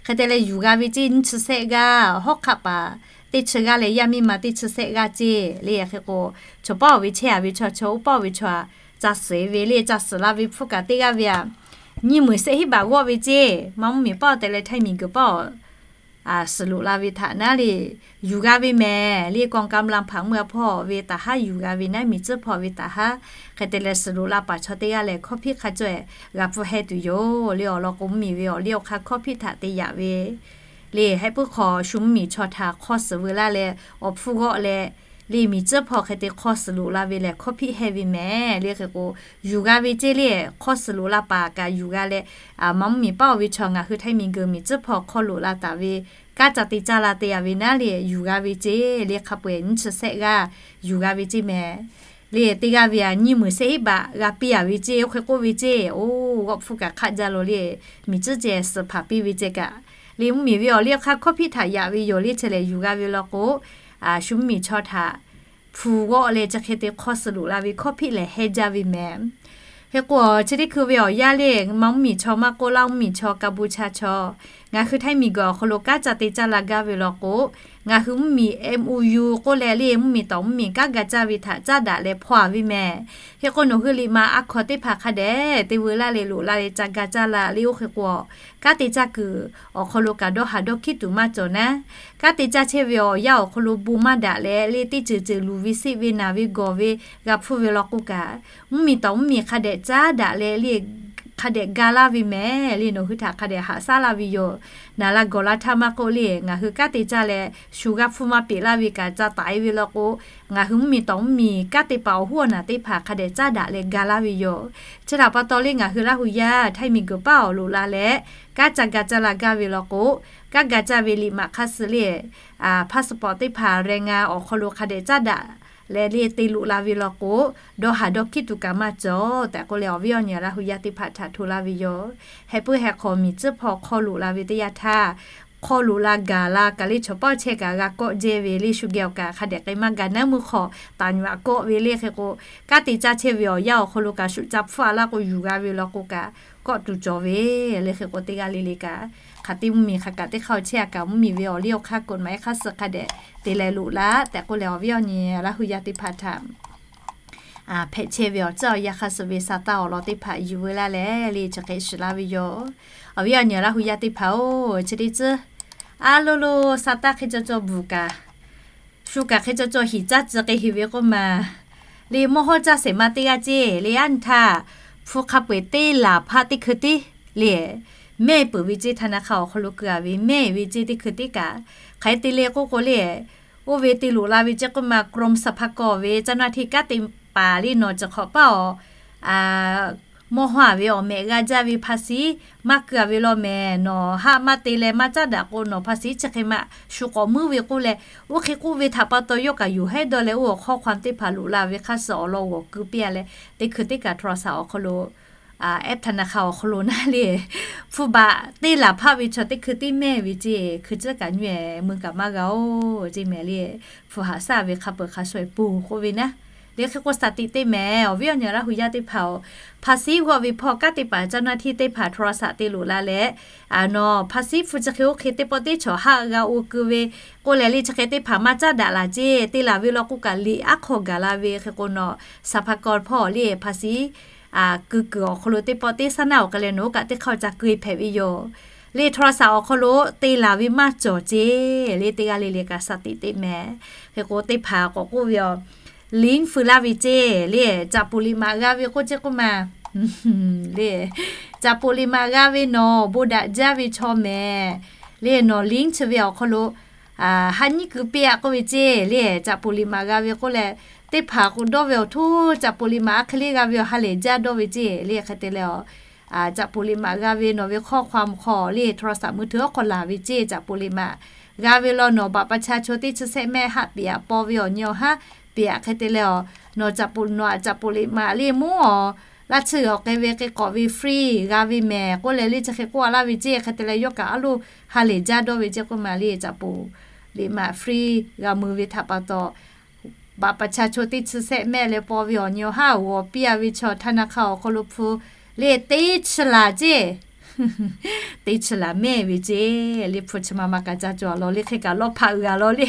Hk'e te leh yuˬ g'a ve ceˇ nyiˇ chi sehˆ g'aˇ, hawˉ hk'aˆ paˍ teˇ chi g'aˇ leh yaˇ miˇ ma teˇ chi sehˆ g'aˇ ceˇ le. Hk'e k'o, chaw pawˆ ve chehˇ-a ve chaw, chaw oˇ pawˆ ve chaw ca suhˍ-e ve le. Ca suhˍ la ve hpfuhˇ kaꞈ teˇ g'aˇ ve-a, nyiˇ meunˍ sehˆ hiˉ baꞈ g'awˆ ve ceˇ. Maˇ mvuhˇmiˬ paˆ-oˬ tehꞈ leh htaiˇ miˬguiˬ paˆ-oˬ, suhˍ loꞈ la ve htaꞈ naˉ le, yuˬ g'a ve mehˍ le. กองกำลังผลัดเมือง hpawˇ ve taˍ haˉ yuˬ g'a ve naˉ, miˬ tcuhˉ hpawˇ ve taˍ haˉ. Hk'e te leh suhˍ loꞈ la paˍ chaw teˇ g'aˇ lehˬ, hkawˇ hpiˆ hk'a caweh g'a hpfuhˇ heh tuˬ yoˬ le. Awˬ lawn k'o, mvuhˇmiˬ ve awˬ liˇ awˬ hk'aˇ hkawˇ hpiˆ htaꞈ te yaꞈ ve le. Heh puiˉ hk'aw shu mvuhˇmiˬ chaw htaꞈ hk'awˇ suhˍ veu laˇ leh, awˬ hpfuhˇ g'awˆ leh le, miˬ tcuhˉ hpawˇ hk'e te hk'awˇ suhˍ loꞈ la ve lehˬ, hkawˇ hpiˆ heh ve mehˍ le. Hk'e k'o, yuˬ g'a ve ceˇ le. Hk'awˇ suhˍ loꞈ la paˍ kaꞈ yuˬ g'a leh, maˇ mvuhˇmiˬ paˆ-oˬ ve chaw ngaˬ hui htaiˇ miˬguiˬ miˬ tcuhˉ hpawˇ hk'awˇ loꞈ la taˍ ve kanˉ ca te caˇ la te-a ve naˉ le, yuˬ g'a ve ceˇ le. Hk'a peu-eˬ nyiˇ chi sehˆ g'aˇ yuˬ g'a ve ceˇ mehˍ le. Teˇ g'aˇ ve-a, nyiˇ meunˍ sehˆ hiˉ baꞈ g'a piˇ-a ve ceˇ. Oˇ hk'e k'oˆ ve ceˇ. Oˇ, g'awˆ hpfuhˇ kaꞈ hk'aˆ jaˇ lo le, miˬ tcuhˉ ceh suhˍ hpaˍ piˇ ve ceh kaꞈ le, mvuhˇmiˬ ve awˬ liˇ awˬ hk'aˇ hkawˇ hpiˆ htaꞈ yaꞈ ve yoˬ le. Chi lehˬ, yuˬ g'a ve law k'o, shu mvuhˇmiˬ chaw htaꞈ hpu g'awˆ leh chi hk'e te hk'awˇ suhˍ loꞈ la ve hkawˇ hpiˆ lehˬ, heh jaˇ ve mehˍ. Hk'e k'o, chi teˇ hkui ve awˬ yanˇ le, maˇ mvuhˇmiˬ chaw maˇ k'oˆ, Laˇ mvuhˇmiˬ chaw, Kaˍbuˍchaˇ chaw, ngaˬ hui htaiˇ miˬguiˬ awˬ hk'aw lo kanˉ ca te caˇ la gaˇ ve law k'o, ngaˬ hui mvuhˇmiˬ MOU k'oˆ leh le, mvuhˇmiˬ tawˍ mvuhˇmiˬ kanˉ ga caˇ ve htaꞈ caˉ daꞈ leh hpaw-a ve mehˍ. Hk'e k'o, nawˬ hui liꞈ ma a hkaw teˇ hpaˍ hk'a dehꞈ te veu laˇ leh loꞈ la leh ca ga caˇ la le. Oˇ hk'e k'o, kanˉ te caˇ kuiˬ awˬ hk'aw lo kaꞈ dawˇ haˍ dawˇ hkiˉ tuˬ maˇ cawˬ naˉ. Kanˉ te caˇ chehˇ ve awˬ yanˇ awˬ hk'aw lo bon maˇ daꞈ leh le, teˇ ceuˬ ceuˬ luˬ ve seˆ ve naˬ ve gawˬ ve g'a hpfuhˇ ve law k'o kaꞈ, mvuhˇmiˬ tawˍ mvuhˇmiˬ hk'a dehꞈ caˉ daꞈ leh le, hk'a dehꞈ ga laˇ ve mehˍ le. Nawˬ hui htaꞈ hk'a dehꞈ haꞈ shaˉ laˇ ve yoˬ. Naˬ la gawˬ la htaˇ maˇ k'oˆ le, ngaˬ hui kanˉ te caˇ leh shu g'a hpfuhˇ maˇ peꞈ laˇ ve kaꞈ ca taiˍ ve law k'o, ngaˬ hui mvuhˇmiˬ tawˍ mvuhˇmiˬ kanˉ te paˍ awˬ hoˉ awˬ naˬ teˇ hpaˍ hk'a dehꞈ caˉ daꞈ leh ga laˇ ve yoˬ. Chi htaꞈ pa taw le, ngaˬ hui Laˇ hu yaˇ htaiˇ miˬguiˬ paˉ awˬ loꞈ la leh, kanˉ ca ga caˇ la gaˇ ve law k'o, kanˉ ga caˇ ve liꞈ maꞈ hk'a suh le, passport teˇ hpaˍ แรงงาน awˬ hk'aw lo hk'a dehꞈ caˉ daꞈ leh le te loꞈ la ve law k'o, dawˇ haˍ dawˇ hkiˉ tuˬ kaꞈ maˇ cawˬ tehꞈ k'oˆ leh, awˬ viˉ awˬ nyi Laˇ hu yaˇ teˇ hpaˍ htaꞈ hto laˇ ve yoˬ. Heh puiˉ heh hk'aw miˬ tcuhˉ hpawˇ hk'awˇ loꞈ la ve teˇ yanˇ htaˇ, hk'awˇ loꞈ la gaˬ la kaꞈ le, chaw pawˆ chehˇ kaꞈ g'a kawˆ jehˇ ve le, shu geh awˬ kaꞈ hk'a dehꞈ k'ai maˇ ga naˉ meuˇ hk'aw taˍ nyuꞈ aꞈ kawˆ ve le. Hk'e k'o, kanˉ te caˇ chehˇ ve awˬ yanˇ awˬ hk'aw lo kaꞈ shuˍ ca hpfuhˇ-a laˇ k'o, yuˬ g'a ve law k'o kaꞈ kawˆ tuˬ cawˬ ve le. Hk'e k'o, teˇ g'aˇ le le kaꞈ hk'aˬ te mvuhˇmiˬ hk'aˬ kaꞈ teˇ hk'aˇ awˬ chehˇ-a kaꞈ, mvuhˇmiˬ ve awˬ liˇ awˬ hk'aˇ กฎหมาย hk'a suh hk'a dehꞈ te leh loꞈ la tehꞈ k'oˆ leh, awˬ viˉ awˬ nyi Laˇ hu yaˇ teˇ hpaˍ htaꞈ hpehꞈ chehˇ ve awˬ ceuˬ awˬ yanˇ hk'a suh ve sa taˇ awˬ lawn teˇ hpaˍ yuˬ veu laˇ leh le, chi hk'e shiˍ laˇ ve yoˬ. Awˬ viˉ awˬ nyi Laˇ hu yaˇ teˇ hpaˍ-oˬ, chi teˇ ceuˬ a lo lo sa taˇ hk'e caw caw bvuhˬ kaꞈ, shu kaꞈ hk'e caw caw hiˍ caˇ tcuh k'ai heˍ ve k'oˆ ma le, mawˇ hawˉ caˇ shehˍ ma teˇ g'aˇ ceˇ le. Aˉ nyi htaˇ, hpu hk'a peu-eˬ teˇ laˬ hpaˆ teˇ hkui tiˉ le, mehˆ peuˬ ve ceˇ, ธนาคาร awˬ hk'aw lo keu-a ve mehˆ ve ceˇ teˇ hkui tiˉ kaꞈ, hk'aˬ hk'e te le k'oˆ k'o le, oˇ ve te loꞈ la ve ceˇ k'oˆ ma, กรมสรรพากร ve เจ้าหน้าที่ kanˉ te paˍ le, nawˬ ceuˬ hk'awꞈ paˇ awˬ mawˇ hawˉ-a ve awˬ mehꞈ g'a jaˇ ve ภาษี maˇ keu-a ve law mehˍ. Nawˬ haˆ maˇ te leh maˇ caˉ daꞈ k'o, nawˬ ภาษี chi hk'e ma shu k'awꞈ muiˉ ve k'oˆ leh, oˇ hk'e k'oˆ ve htaꞈ pa taw yawˇ kaꞈ yuˬ hehˉ dawˇ leh, oˇ awˬ hkawˇ hk'aw teˇ hpaˍ loꞈ la ve hk'a suh awˬ lawn g'awˬ keu piˇ-a leh, teˇ hkui teˇ kaꞈ โทรศัพท์ awˬ hk'aw lo แอปธนาคาร awˬ hk'aw lo naˉ le, hpu baꞈ teˇ laˬ hpaˆ ve chaw teˇ hkui tiˉ mehˆ ve ceˇ, hkui tcuhˉ kaꞈ nyi-e mui kaꞈ maˇ g'a-oˬ ceˇ mehˍ le. Hpu haꞈ shaˉ ve hk'a peu-eˬ hk'a shuˍ-e poˬ k'oˆ ve naˉ. Le hk'e k'o, สติ teˇ mehˍ, awˬ viˉ awˬ nyi Laˇ hu yaˇ teˇ hpaˍ-oˬ, ภาษี g'awˆ ve hpawˇ kanˉ te paˍ เจ้าหน้าที่ teˇ hpaˍ โทรศัพท์ te loꞈ la leh, a, nawˬ ภาษี hpu chi hk'e oˇ hk'e teˇ pawˆ teˇ chaw haˆ g'a o keu ve k'oˆ leh le, chi hk'e teˇ hpaˍ maˇ caˉ daꞈ laˬ ceˇ. Te laˬ ve law k'o kaꞈ liꞈ aˉ hk'aw gaˬ la ve. Hk'e k'o, nawˬ สรรพากร hpawˇ le ภาษี keu kuiˬ awˬ hk'aw lo teˇ pawˆ teˇ shaˉ naˆ awˬ k'ai leh nawˬ oˇ kaꞈ teˇ hk'aˇ ca keu-e hpehꞈ ve yoˬ. Le โทรศัพท์ awˬ hk'aw lo te laˬ ve maˇ cawˬ ceˇ le. Teˇ g'aˇ le le kaꞈ สติ teˇ mehˍ. Hk'e k'o, teˇ hpaˍ k'awꞈ k'oˆ ve, a, link feu laˇ ve ceˇ le, caꞈ poˍ liꞈ maꞈ g'a ve k'oˆ ceˇ k'oˆ ma le, caꞈ poˍ liꞈ maꞈ g'a ve nawˬ bon daꞈ jaˇ ve chaw mehˍ le. Nawˬ link chi ve awˬ hk'aw lo ha nyiˉ keu piˇ-a k'oˆ ve ceˇ le. Caꞈ poˍ liꞈ maꞈ g'a ve k'oˆ leh, teˇ hpaˍ k'o dawˇ ve awˬ htoˇ caꞈ poˍ liꞈ maꞈ aˉ hk'e le g'a ve awˬ ha lehˬ jaˇ dawˇ ve ceˇ le. Hk'e te leh, a, caꞈ poˍ liꞈ maꞈ g'a ve nawˬ ve ข้อความ hk'aw le โทรศัพท์มือถือ awˬ hk'aw laˬ ve ceˇ. Caꞈ poˍ liꞈ maꞈ g'a ve law nawˬ บัตรประชาชน teˇ chi sehˆ mehˆ haˆ piˍ-a paw ve awˬ nyi awˬ haˉ piˍ-a. Hk'e te leh, a, nawˬ caꞈ poˍ, nawˬ aꞈ caꞈ poˍ liꞈ maꞈ le mawˇ, a, laˇ tsuhˇ awˬ k'ai ve k'ai k'awꞈ ve free g'a ve mehˍ k'oˆ leh le chi hk'e k'oˆ-a laˇ ve ceˇ. Hk'e te leh yawˇ kaꞈ aˉ lo ha lehˬ jaˇ dawˇ ve ceˇ k'oˆ ma le, caꞈ poˍ liꞈ maꞈ free g'a mui ve htaꞈ pa taw, บัตรประชาชน teˇ chi sehˆ mehˆ leh paw ve awˬ nyi awˬ haˉ awˬ g'awˬ piˇ-a ve chaw ธนาคาร awˬ hk'aw lo hpu le teˇ chi laˬ ceˇ Teˇ chi laˬ mehˆ ve ceˇ le, hpu chi ma ma kaꞈ ca cawˬ a law le, hk'e kaꞈ lawˇ hpaꞈ g'a law le.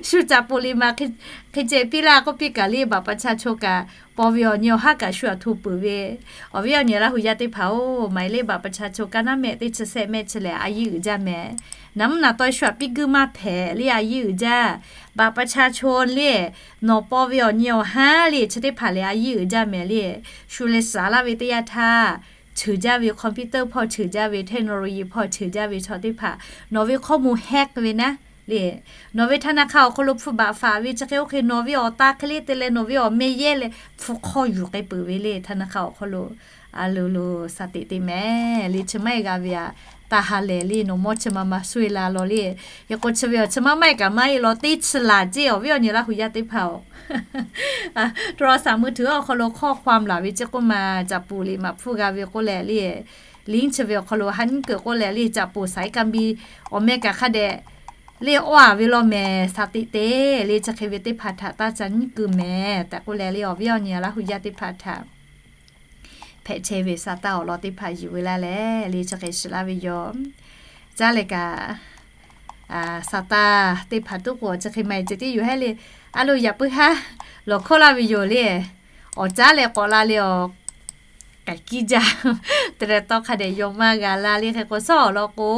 Shu caꞈ poˬ le ma hk'e ceh piˇ laˇ k'oˆ piˇ kaꞈ le, บัตรประชาชน kaꞈ paw ve awˬ nyi awˬ haˉ kaꞈ shu aꞈ hto peuˬ ve. Awˬ viˉ awˬ nyi Laˇ hu yaˇ teˇ hpaˍ-oˬ, หมายเลขบัตรประชาชน kaˇ naˉ mehˆ teˇ chi sehˆ mehˆ chi lehˬ a yiˇ uiˍ jaˇ mehˍ. Naˍ mvuhˇ naˍ tawˇ shu aꞈ piˇ guiˇ maˇ hpehꞈ le, a yiˇ uiˍ jaˇ. บัตรประชาชน le, nawˬ paw ve awˬ nyi awˬ haˉ le chi teˇ hpaˍ lehˬ a yiˇ uiˍ jaˇ mehˍ le. Shu leh shaˍ laˇ ve teˇ yanˇ htaˇ, cheuˬ jaˇ ve computer hpawˇ cheuˬ jaˇ ve, technology hpawˇ cheuˬ jaˇ ve chaw teˇ hpaˍ nawˬ ve ข้อมูล hack ve naˉ le, nawˬ ve ธนาคาร awˬ hk'aw lo hpu baꞈ faˍ ve chi hk'e oˇ hk'e nawˬ ve awˬ ta hk'e le te leh nawˬ ve awˬ meh yehˇ leh hpu hk'aw yuˬ k'ai peuˬ ve le, ธนาคาร awˬ hk'aw lo. A lo lo, shaˍ teꞈ te mehˍ le, chi maˇ heˆ g'a ve aꞈ, taˇ ha lehˬ le, nawˬ mawˇ chi ma ma suh-e la law le. Hk'e k'o chi ve awˬ chi maˇ maˇ heˆ kaꞈ maˇ heˆ law, teˇ chi laˬ ceˇ, awˬ viˉ awˬ nyi Laˇ hu yaˇ teˇ hpaˍ-oˬ. โทรศัพท์มือถือ awˬ hk'aw lo hk'awˇ hk'aw maˍ laˬ ve ceˇ k'oˆ ma, caꞈ poˬ le maꞈ hpfuhˇ g'a ve k'oˆ leh le, liˇ chi ve awˬ hk'aw lo ha nyiˉ kuiˬ k'oˆ leh le, caꞈ poˬ saiˉ kaˇ biˇ awˬ meh kaꞈ hk'a dehꞈ le awˇ a ve law mehˍ, shaˍ teꞈ te le, chi hk'e ve teˇ hpaˍ htaꞈ taˇ ca nyiˉ kuiˬ mehˍ tehꞈ k'oˆ leh le, awˬ viˉ awˬ nyi Laˇ hu yaˇ teˇ hpaˍ htaꞈ hpehꞈ chehˇ ve sa taˇ awˬ lawn teˇ hpaˍ yuˬ ve laˇ leh le, chi hk'e shiˍ laˇ ve yoˬ. Caˇ leh kaꞈ, sa taˇ teˇ hpaˍ tuˉ k'o chi hk'e ma-e ceh tiˉ yoˬ hehˉ le. A lo, yaꞈ puiˉ haˉ lawˬ hkawˇ laˇ ve yoˬ le. Awˬ caˉ leh k'awꞈ la le, awˬ k'aiˍ kiˇ jaˇ te leh tawˇ hk'a dehꞈ yaw maˇ g'a laˇ le. Hk'e k'o, sawˉ awˬ lawn k'o,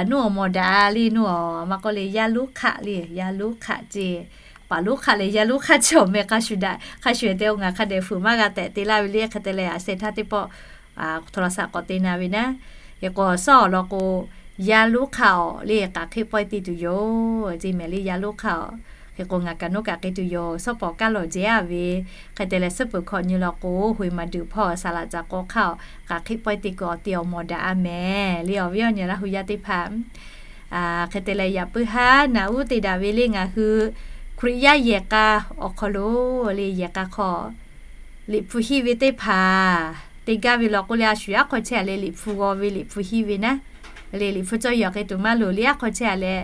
nuˇ awˬ mawˬ daꞈ le, nuˇ awˬ ma k'oˆ le, yaˇ lonˉ hk'aˆ le, yaˇ lonˉ hk'aˆ ceˇ. Paˍ lonˉ hk'aˆ leh yaˇ lonˉ hk'aˆ chi awˬ meh hk'a shuˍ daꞈ, hk'a shuˍ te-o, ngaˬ hk'a dehꞈ fuiˍ maˇ g'a tehꞈ te laˇ ve le. Hk'e te leh, a seh htaˇ teˇ pawˆ โทรศัพท์ k'awꞈ te na ve naˉ. Hk'e k'o, sawˉ awˬ lawn k'o, yaˇ lonˉ hk'aˆ awˬ le k'aꞈ hk'eˆ pawehˇ te tuˬ yoˬ ceˇ mehˍ le, yaˇ lonˉ hk'aˆ awˬ. Hk'e k'o, ngaˬ kaꞈ nuˇ kaꞈ k'ai tuˬ yoˬ. Sawˉ pawˍ kaˇ lawˬ jehˬ a ve, hk'e te leh suhˉ peuˬ hkawꞈ nyi law k'o, hoꞈ maˍ duˬ hpawˇ saˍ laꞈ caꞈ k'aw hk'aˆ awˬ k'aꞈ hk'eˆ pawehˇ te kuiˬ awˬ te awˬ mawˬ daꞈ a mehˍ le, awˬ viˉ awˬ nyi Laˇ hu yaˇ teˇ hpaˍ. Hk'e te leh, yaꞈ puiˉ haˉ naꞈ uˉ te daꞈ ve le, ngaˬ hui Hkriꞈ yaˇ yehˬ k'a awˬ hk'aw lo le, yehˬ k'a hk'aw liꞈ hpu hiˇ ve teˇ hpaˍ te gaˇ ve law k'o le, a shu yaˇ hk'aw chehˇ a leh liꞈ hpu g'aw ve, liꞈ hpu hiˇ ve naˉ le, liꞈ hpu cawˇ yaw k'ai tuˬ maˇ loˍ le, a hk'aw chehˇ a leh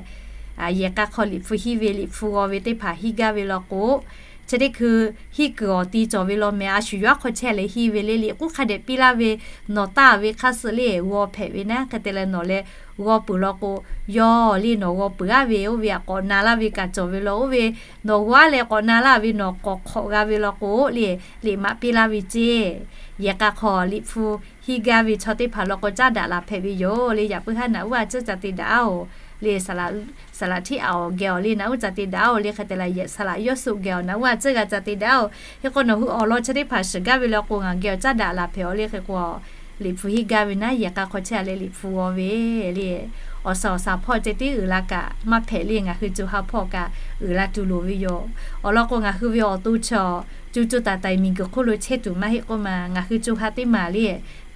yehˬ k'a hk'aw liꞈ hpu hiˇ ve, liꞈ hpu g'aw ve teˇ hpaˍ hiˇ gaˇ ve law k'o, chi teˇ hkui hiˇ kuiˬ awˬ ti cawˬ ve law mehˍ. A shu yaˇ hk'aw chehˇ leh hiˇ ve le, liꞈ k'uˉ hk'a dehꞈ piˇ laˇ ve, nawˬ taˇ ve hk'aˇ suh le g'aw hpehꞈ ve naˉ. Hk'e te leh nawˬ leh g'aw peuˬ law k'o, yawˇ le nawˬ g'aw peuˬ a ve, oˇ ve aꞈ k'awꞈ na laˇ ve kaꞈ cawˬ ve law, oˇ ve nawˬ g'aw a leh k'awꞈ na laˇ ve nawˬ k'awꞈ hk'awꞈ g'a ve law k'o le, liꞈ maꞈ piˇ laˇ ve ceˇ. Yehˬ k'a hk'aw liꞈ hpu hiˇ gaˇ ve chaw teˇ hpaˍ law k'o, caˉ daꞈ laˬ hpehꞈ ve yoˬ le. Yaꞈ puiˉ haˉ naꞈ uˉ a ciˉ ca te daꞈ a-oˬ le, saˍ laꞈ htiˉ a awˬ geh awˬ le naꞈ uˉ ca te daꞈ a-oˬ le. Hk'e te leh, yehˬ saˍ laꞈ yawˇ suh geh awˬ naꞈ uˉ a ciˉ g'a ca te daꞈ a-oˬ. Hk'e k'o, nawˬ hui awˬ lawn chi teˇ hpaˍ shiˍ gaˇ ve law k'o, ngaˬ geh awˬ caˉ daꞈ laˬ hpehꞈ-oˬ le. Hk'e k'o, liꞈ hpu hiˇ gaˇ ve naˉ, yehˬ k'a hk'aw chehˇ a leh liꞈ hpu g'aw ve le. Awˬ suhˍ awˬ shaˍ hpawˇ ceh tiˉ uiˍ la kaꞈ maˇ hpehꞈ le, ngaˬ hui co ha hpawˇ kaꞈ uiˍ la tuˬ loˍ ve yoˬ. Awˬ lawn k'o, ngaˬ hui ve awˬ to chi co co taiˍ taiˍ miˬguiˬ hk'oˆ lo chehˇ tuˬ maˇ heˆ k'oˆ ma, ngaˬ hui co ha teˇ maˬ le,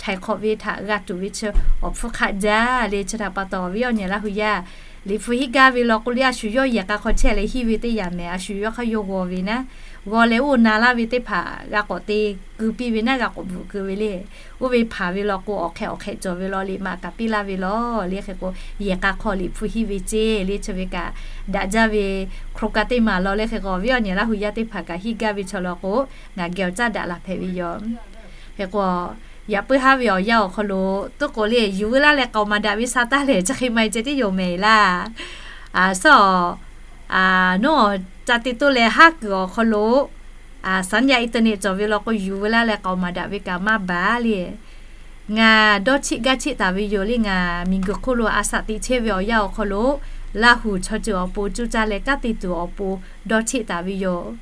htaiˍ hk'awꞈ ve htaꞈ g'a tuˬ ve chi awˬ hpfuhˇ hk'aˆ jaˇ le. Chi htaꞈ pa taw, awˬ viˉ awˬ nyi Laˇ hu yaˇ, liꞈ hpu hiˇ gaˇ ve law k'o le, a shu yawˇ yehˬ k'a hk'aw chehˇ leh hiˇ ve teˇ yanˇ mehˍ. A shu yawˇ hk'aˇ yawˇ g'aw ve naˉ, g'aw leh oˇ na laˇ ve teˇ hpaˍ g'a k'awꞈ te keu piˇ ve naˉ, g'a k'awꞈ bvuhꞈ keu ve le. Oˇ ve hpanˍ ve law k'o, awˬ hk'ehꞈ awˬ hk'ehꞈ cawˬ ve law, liꞈ maꞈ kaꞈ piˇ laˇ ve law le. Hk'e k'o, yehˬ k'a hk'aw liꞈ hpu hiˇ ve ceˇ le. Chi ve kaꞈ daꞈ jaˇ ve hk'aw ka teˇ maˬ law le. Hk'e k'o, awˬ viˉ awˬ nyi Laˇ hu yaˇ teˇ hpaˍ kaꞈ hiˇ gaˇ ve chaw law k'o, ngaˬ geh awˬ caˉ daꞈ laˬ hpehꞈ ve yoˬ. Hk'e k'o, yaꞈ puiˉ haˉ ve awˬ yanˇ awˬ hk'aw lo, tuˉ k'o le, yuˬ veu laˇ leh k'aoˍ maˍ daꞈ ve sa taˇ lehˬ, chi hk'e ma-e ceh tiˉ yoˬ mehˍ laˇ. Sawˉ, nawˬ ca te toˇ leh haˉ kuiˬ awˬ hk'aw lo, saˍ yaˇ internet cawˬ ve law k'o, yuˬ veu laˇ leh k'aoˍ maˍ daꞈ ve kaꞈ maˇ baˬ le. Ngaˬ dawˇ cheˆ gaˇ cheˆ taˍ ve yoˬ le. Ngaˬ miˬguiˬ hk'oˆ lo a shaꞈ teꞈ chehˇ ve awˬ yanˇ awˬ hk'aw lo, Laˇ huˍ chaw ceuˬ awˬ pon cuˇ caˇ leh kanˉ te tuˬ awˬ pon dawˇ cheˆ taˍ ve yoˬ.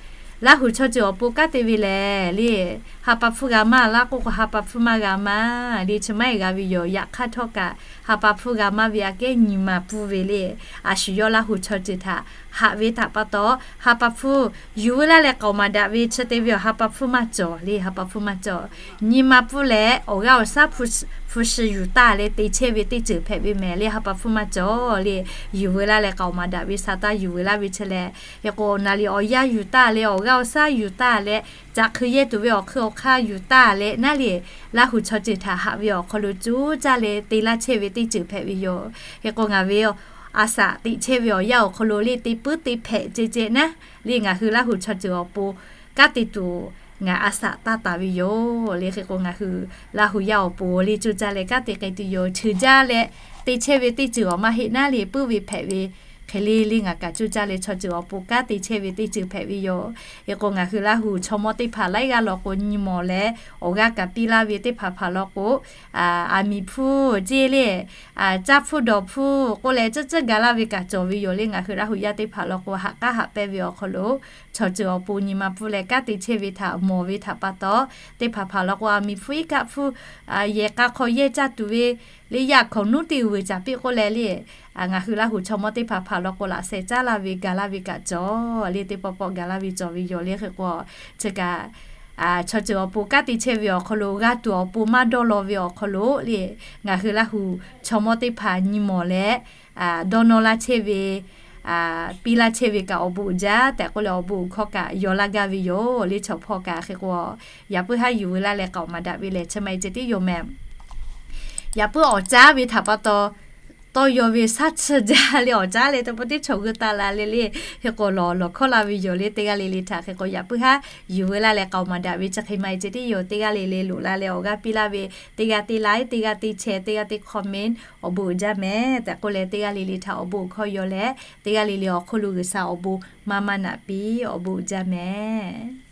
Laˇ huˍ chaw ceuˬ awˬ pon kanˉ te ve lehˬ le, ha pa hpfuhˇ g'a maˇ laˇ k'oˆ k'o, ha pa hpfuhˇ maˇ g'a maˇ le, chi maˇ heˆ g'a ve yoˬ. Yaꞈ hk'aˇ htawˇ kaꞈ ha pa hpfuhˇ g'a maˇ ve aꞈ kehˉ nyi ma pfuhˇ ve le. A shu yawˇ Laˇ huˍ chaw ceuˬ htaꞈ haꞈ ve htaꞈ pa taw, ha pa hpfuhˇ yuˬ veu laˇ leh k'aoˍ maˍ daꞈ ve chi te ve awˬ ha pa hpfuhˇ maˇ cawˬ le. Ha pa hpfuhˇ maˇ cawˬ. Nyi ma pfuhˇ leh awˬ g'aˇ awˬ shaˉ hpu shi yuˬ taˇ leh te chehˇ ve teˇ ceuˬ hpehꞈ ve mehˍ le. Ha pa hpfuhˇ maˇ cawˬ le. Yuˬ veu laˇ leh k'aoˍ maˍ daꞈ ve sa taˇ yuˬ veu laˇ ve chi lehˬ, hk'e k'o, naˍ liꞈ awˬ yanˇ yuˬ taˇ leh awˬ g'aˇ awˬ shaˉ yuˬ taˇ leh, caꞈ hk'eu yehˇ tuˬ ve awˬ hk'eun awˬ hk'aˇ yuˬ taˇ leh naˉ le, Laˇ huˍ chaw ceuˬ htaꞈ haꞈ ve awˬ hk'aw lo cuˇ caˇ leh te laˇ chehˇ ve teˇ ceuˬ hpehꞈ ve yoˬ. Hk'e k'o, ngaˬ ve a shaꞈ teꞈ chehˇ ve awˬ yanˇ awˬ hk'aw lo le, te puiˉ te hpehꞈ ceh ceh naˉ le, ngaˬ hui Laˇ huˍ chaw ceuˬ awˬ pon kanˉ te tuˬ ngaˬ a shaꞈ taˇ taˍ ve yoˬ le. Hk'e k'o, ngaˬ hui Laˇ huˍ yaˇ awˬ pon le coˇ caˇ leh kanˉ te k'ai tuˬ yoˬ. Cheuˬ jaˇ leh te chehˇ ve teˇ ceuˬ awˬ maˇ heˆ naˉ le, puiˉ ve hpehꞈ ve hk'e le le ngaˬ kaꞈ coˇ caˇ leh chaw ceuˬ awˬ pon kanˉ te chehˇ ve teˇ ceuˬ hpehꞈ ve yoˬ. Hk'e k'o, ngaˬ hui Laˇ huˍ chaw mawˇ teˇ hpaˍ laiˉ g'aˇ law k'o nyi mawˬ leh awˬ g'aˇ kaꞈ piˇ laˇ ve teˇ hpaˍ hpaˍ law k'o, aˬ miˍ hpfuhˇ ceˇ le, caˇ hpfuhˇ dawˬ hpfuhˇ k'oˆ leh tcuhˉ tcuhˉ ga laˇ ve kaꞈ cawˬ ve yoˬ le. Ngaˬ hui Laˇ huˍ yaˇ teˇ hpaˍ law k'o, haꞈ k'aˉ haꞈ pehnˇ ve awˬ hk'aw lo chaw ceuˬ awˬ pon nyi ma pfuhˇ leh kanˉ te chehˇ ve htaꞈ mawˬ ve htaꞈ pa taw, teˇ hpaˍ hpaˍ law k'o, aˬ miˍ hpfuhˇ iˉ kaˆ hpfuhˇ, yehˬ k'a hk'aw yehˇ caˇ tuˬ ve le, yaˇ hk'awꞈ nuˉ teˇ g'uiˬ caˍ piˇ k'oˆ leh le, ngaˬ hui Laˇ huˍ chaw mawˇ teˇ hpaˍ hpaˍ law k'o, laꞈ sheh caˉ laˇ ve ga laˇ ve kaꞈ cawˬ le. Teˇ pawˆ pawˆ ga laˇ ve cawˬ ve yoˬ le. Hk'e k'o, chi kaꞈ chaw ceuˬ awˬ pon kanˉ te chehˇ ve awˬ hk'aw lo, g'a tuˬ awˬ pon maˇ dawˇ law ve awˬ hk'aw lo le, ngaˬ hui Laˇ huˍ chaw mawˇ teˇ hpaˍ nyi mawˬ leh dawˇ nawˇ laˇ chehˇ ve, piˇ laˇ chehˇ ve kaꞈ awˬ bon uiˍ jaˇ tehꞈ k'oˆ leh, awˬ bon uiˍ hkawˇ kaꞈ yaw laˇ gaˇ ve yoˬ le. Chaw hpawˇ kaꞈ hk'e k'o, yaꞈ puiˉ haˉ yuˬ veu laˇ leh k'aoˍ maˍ daꞈ ve lehˬ, chi ma e ceh tiˉ yoˬ mehˍ. Yaꞈ puiˉ awˬ caˉ ve htaꞈ pa taw, tawˇ yaw ve shaˉ chi jaˇ le. Awˬ caˉ leh teˇ pawˆ teˇ chaw g'uˇ taˍ la le le. Hk'e k'o, lawˬ lawˬ hkawˇ la ve yoˬ le. Teˇ g'aˇ le le htaꞈ hk'e k'o, yaꞈ puiˉ haˉ yuˬ veu laˇ leh k'aoˍ maˍ daꞈ ve chi hk'e ma e ceh tiˉ yoˬ. Teˇ g'aˇ le le loꞈ la leh awˬ g'aˇ piˇ laˇ ve, teˇ g'aˇ teˇ like, teˇ g'aˇ teˇ share, teˇ g'aˇ teˇ comment, awˬ bon uiˍ jaˇ mehˍ tehꞈ k'oˆ leh, teˇ g'aˇ le le htaꞈ awˬ bon hkawˇ yaw leh, teˇ g'aˇ le le awˬ hk'oˆ lo G'uiˬsha awˬ bon maˇ maˇ naꞈ piˇ, awˬ bon uiˍ jaˇ mehˍ.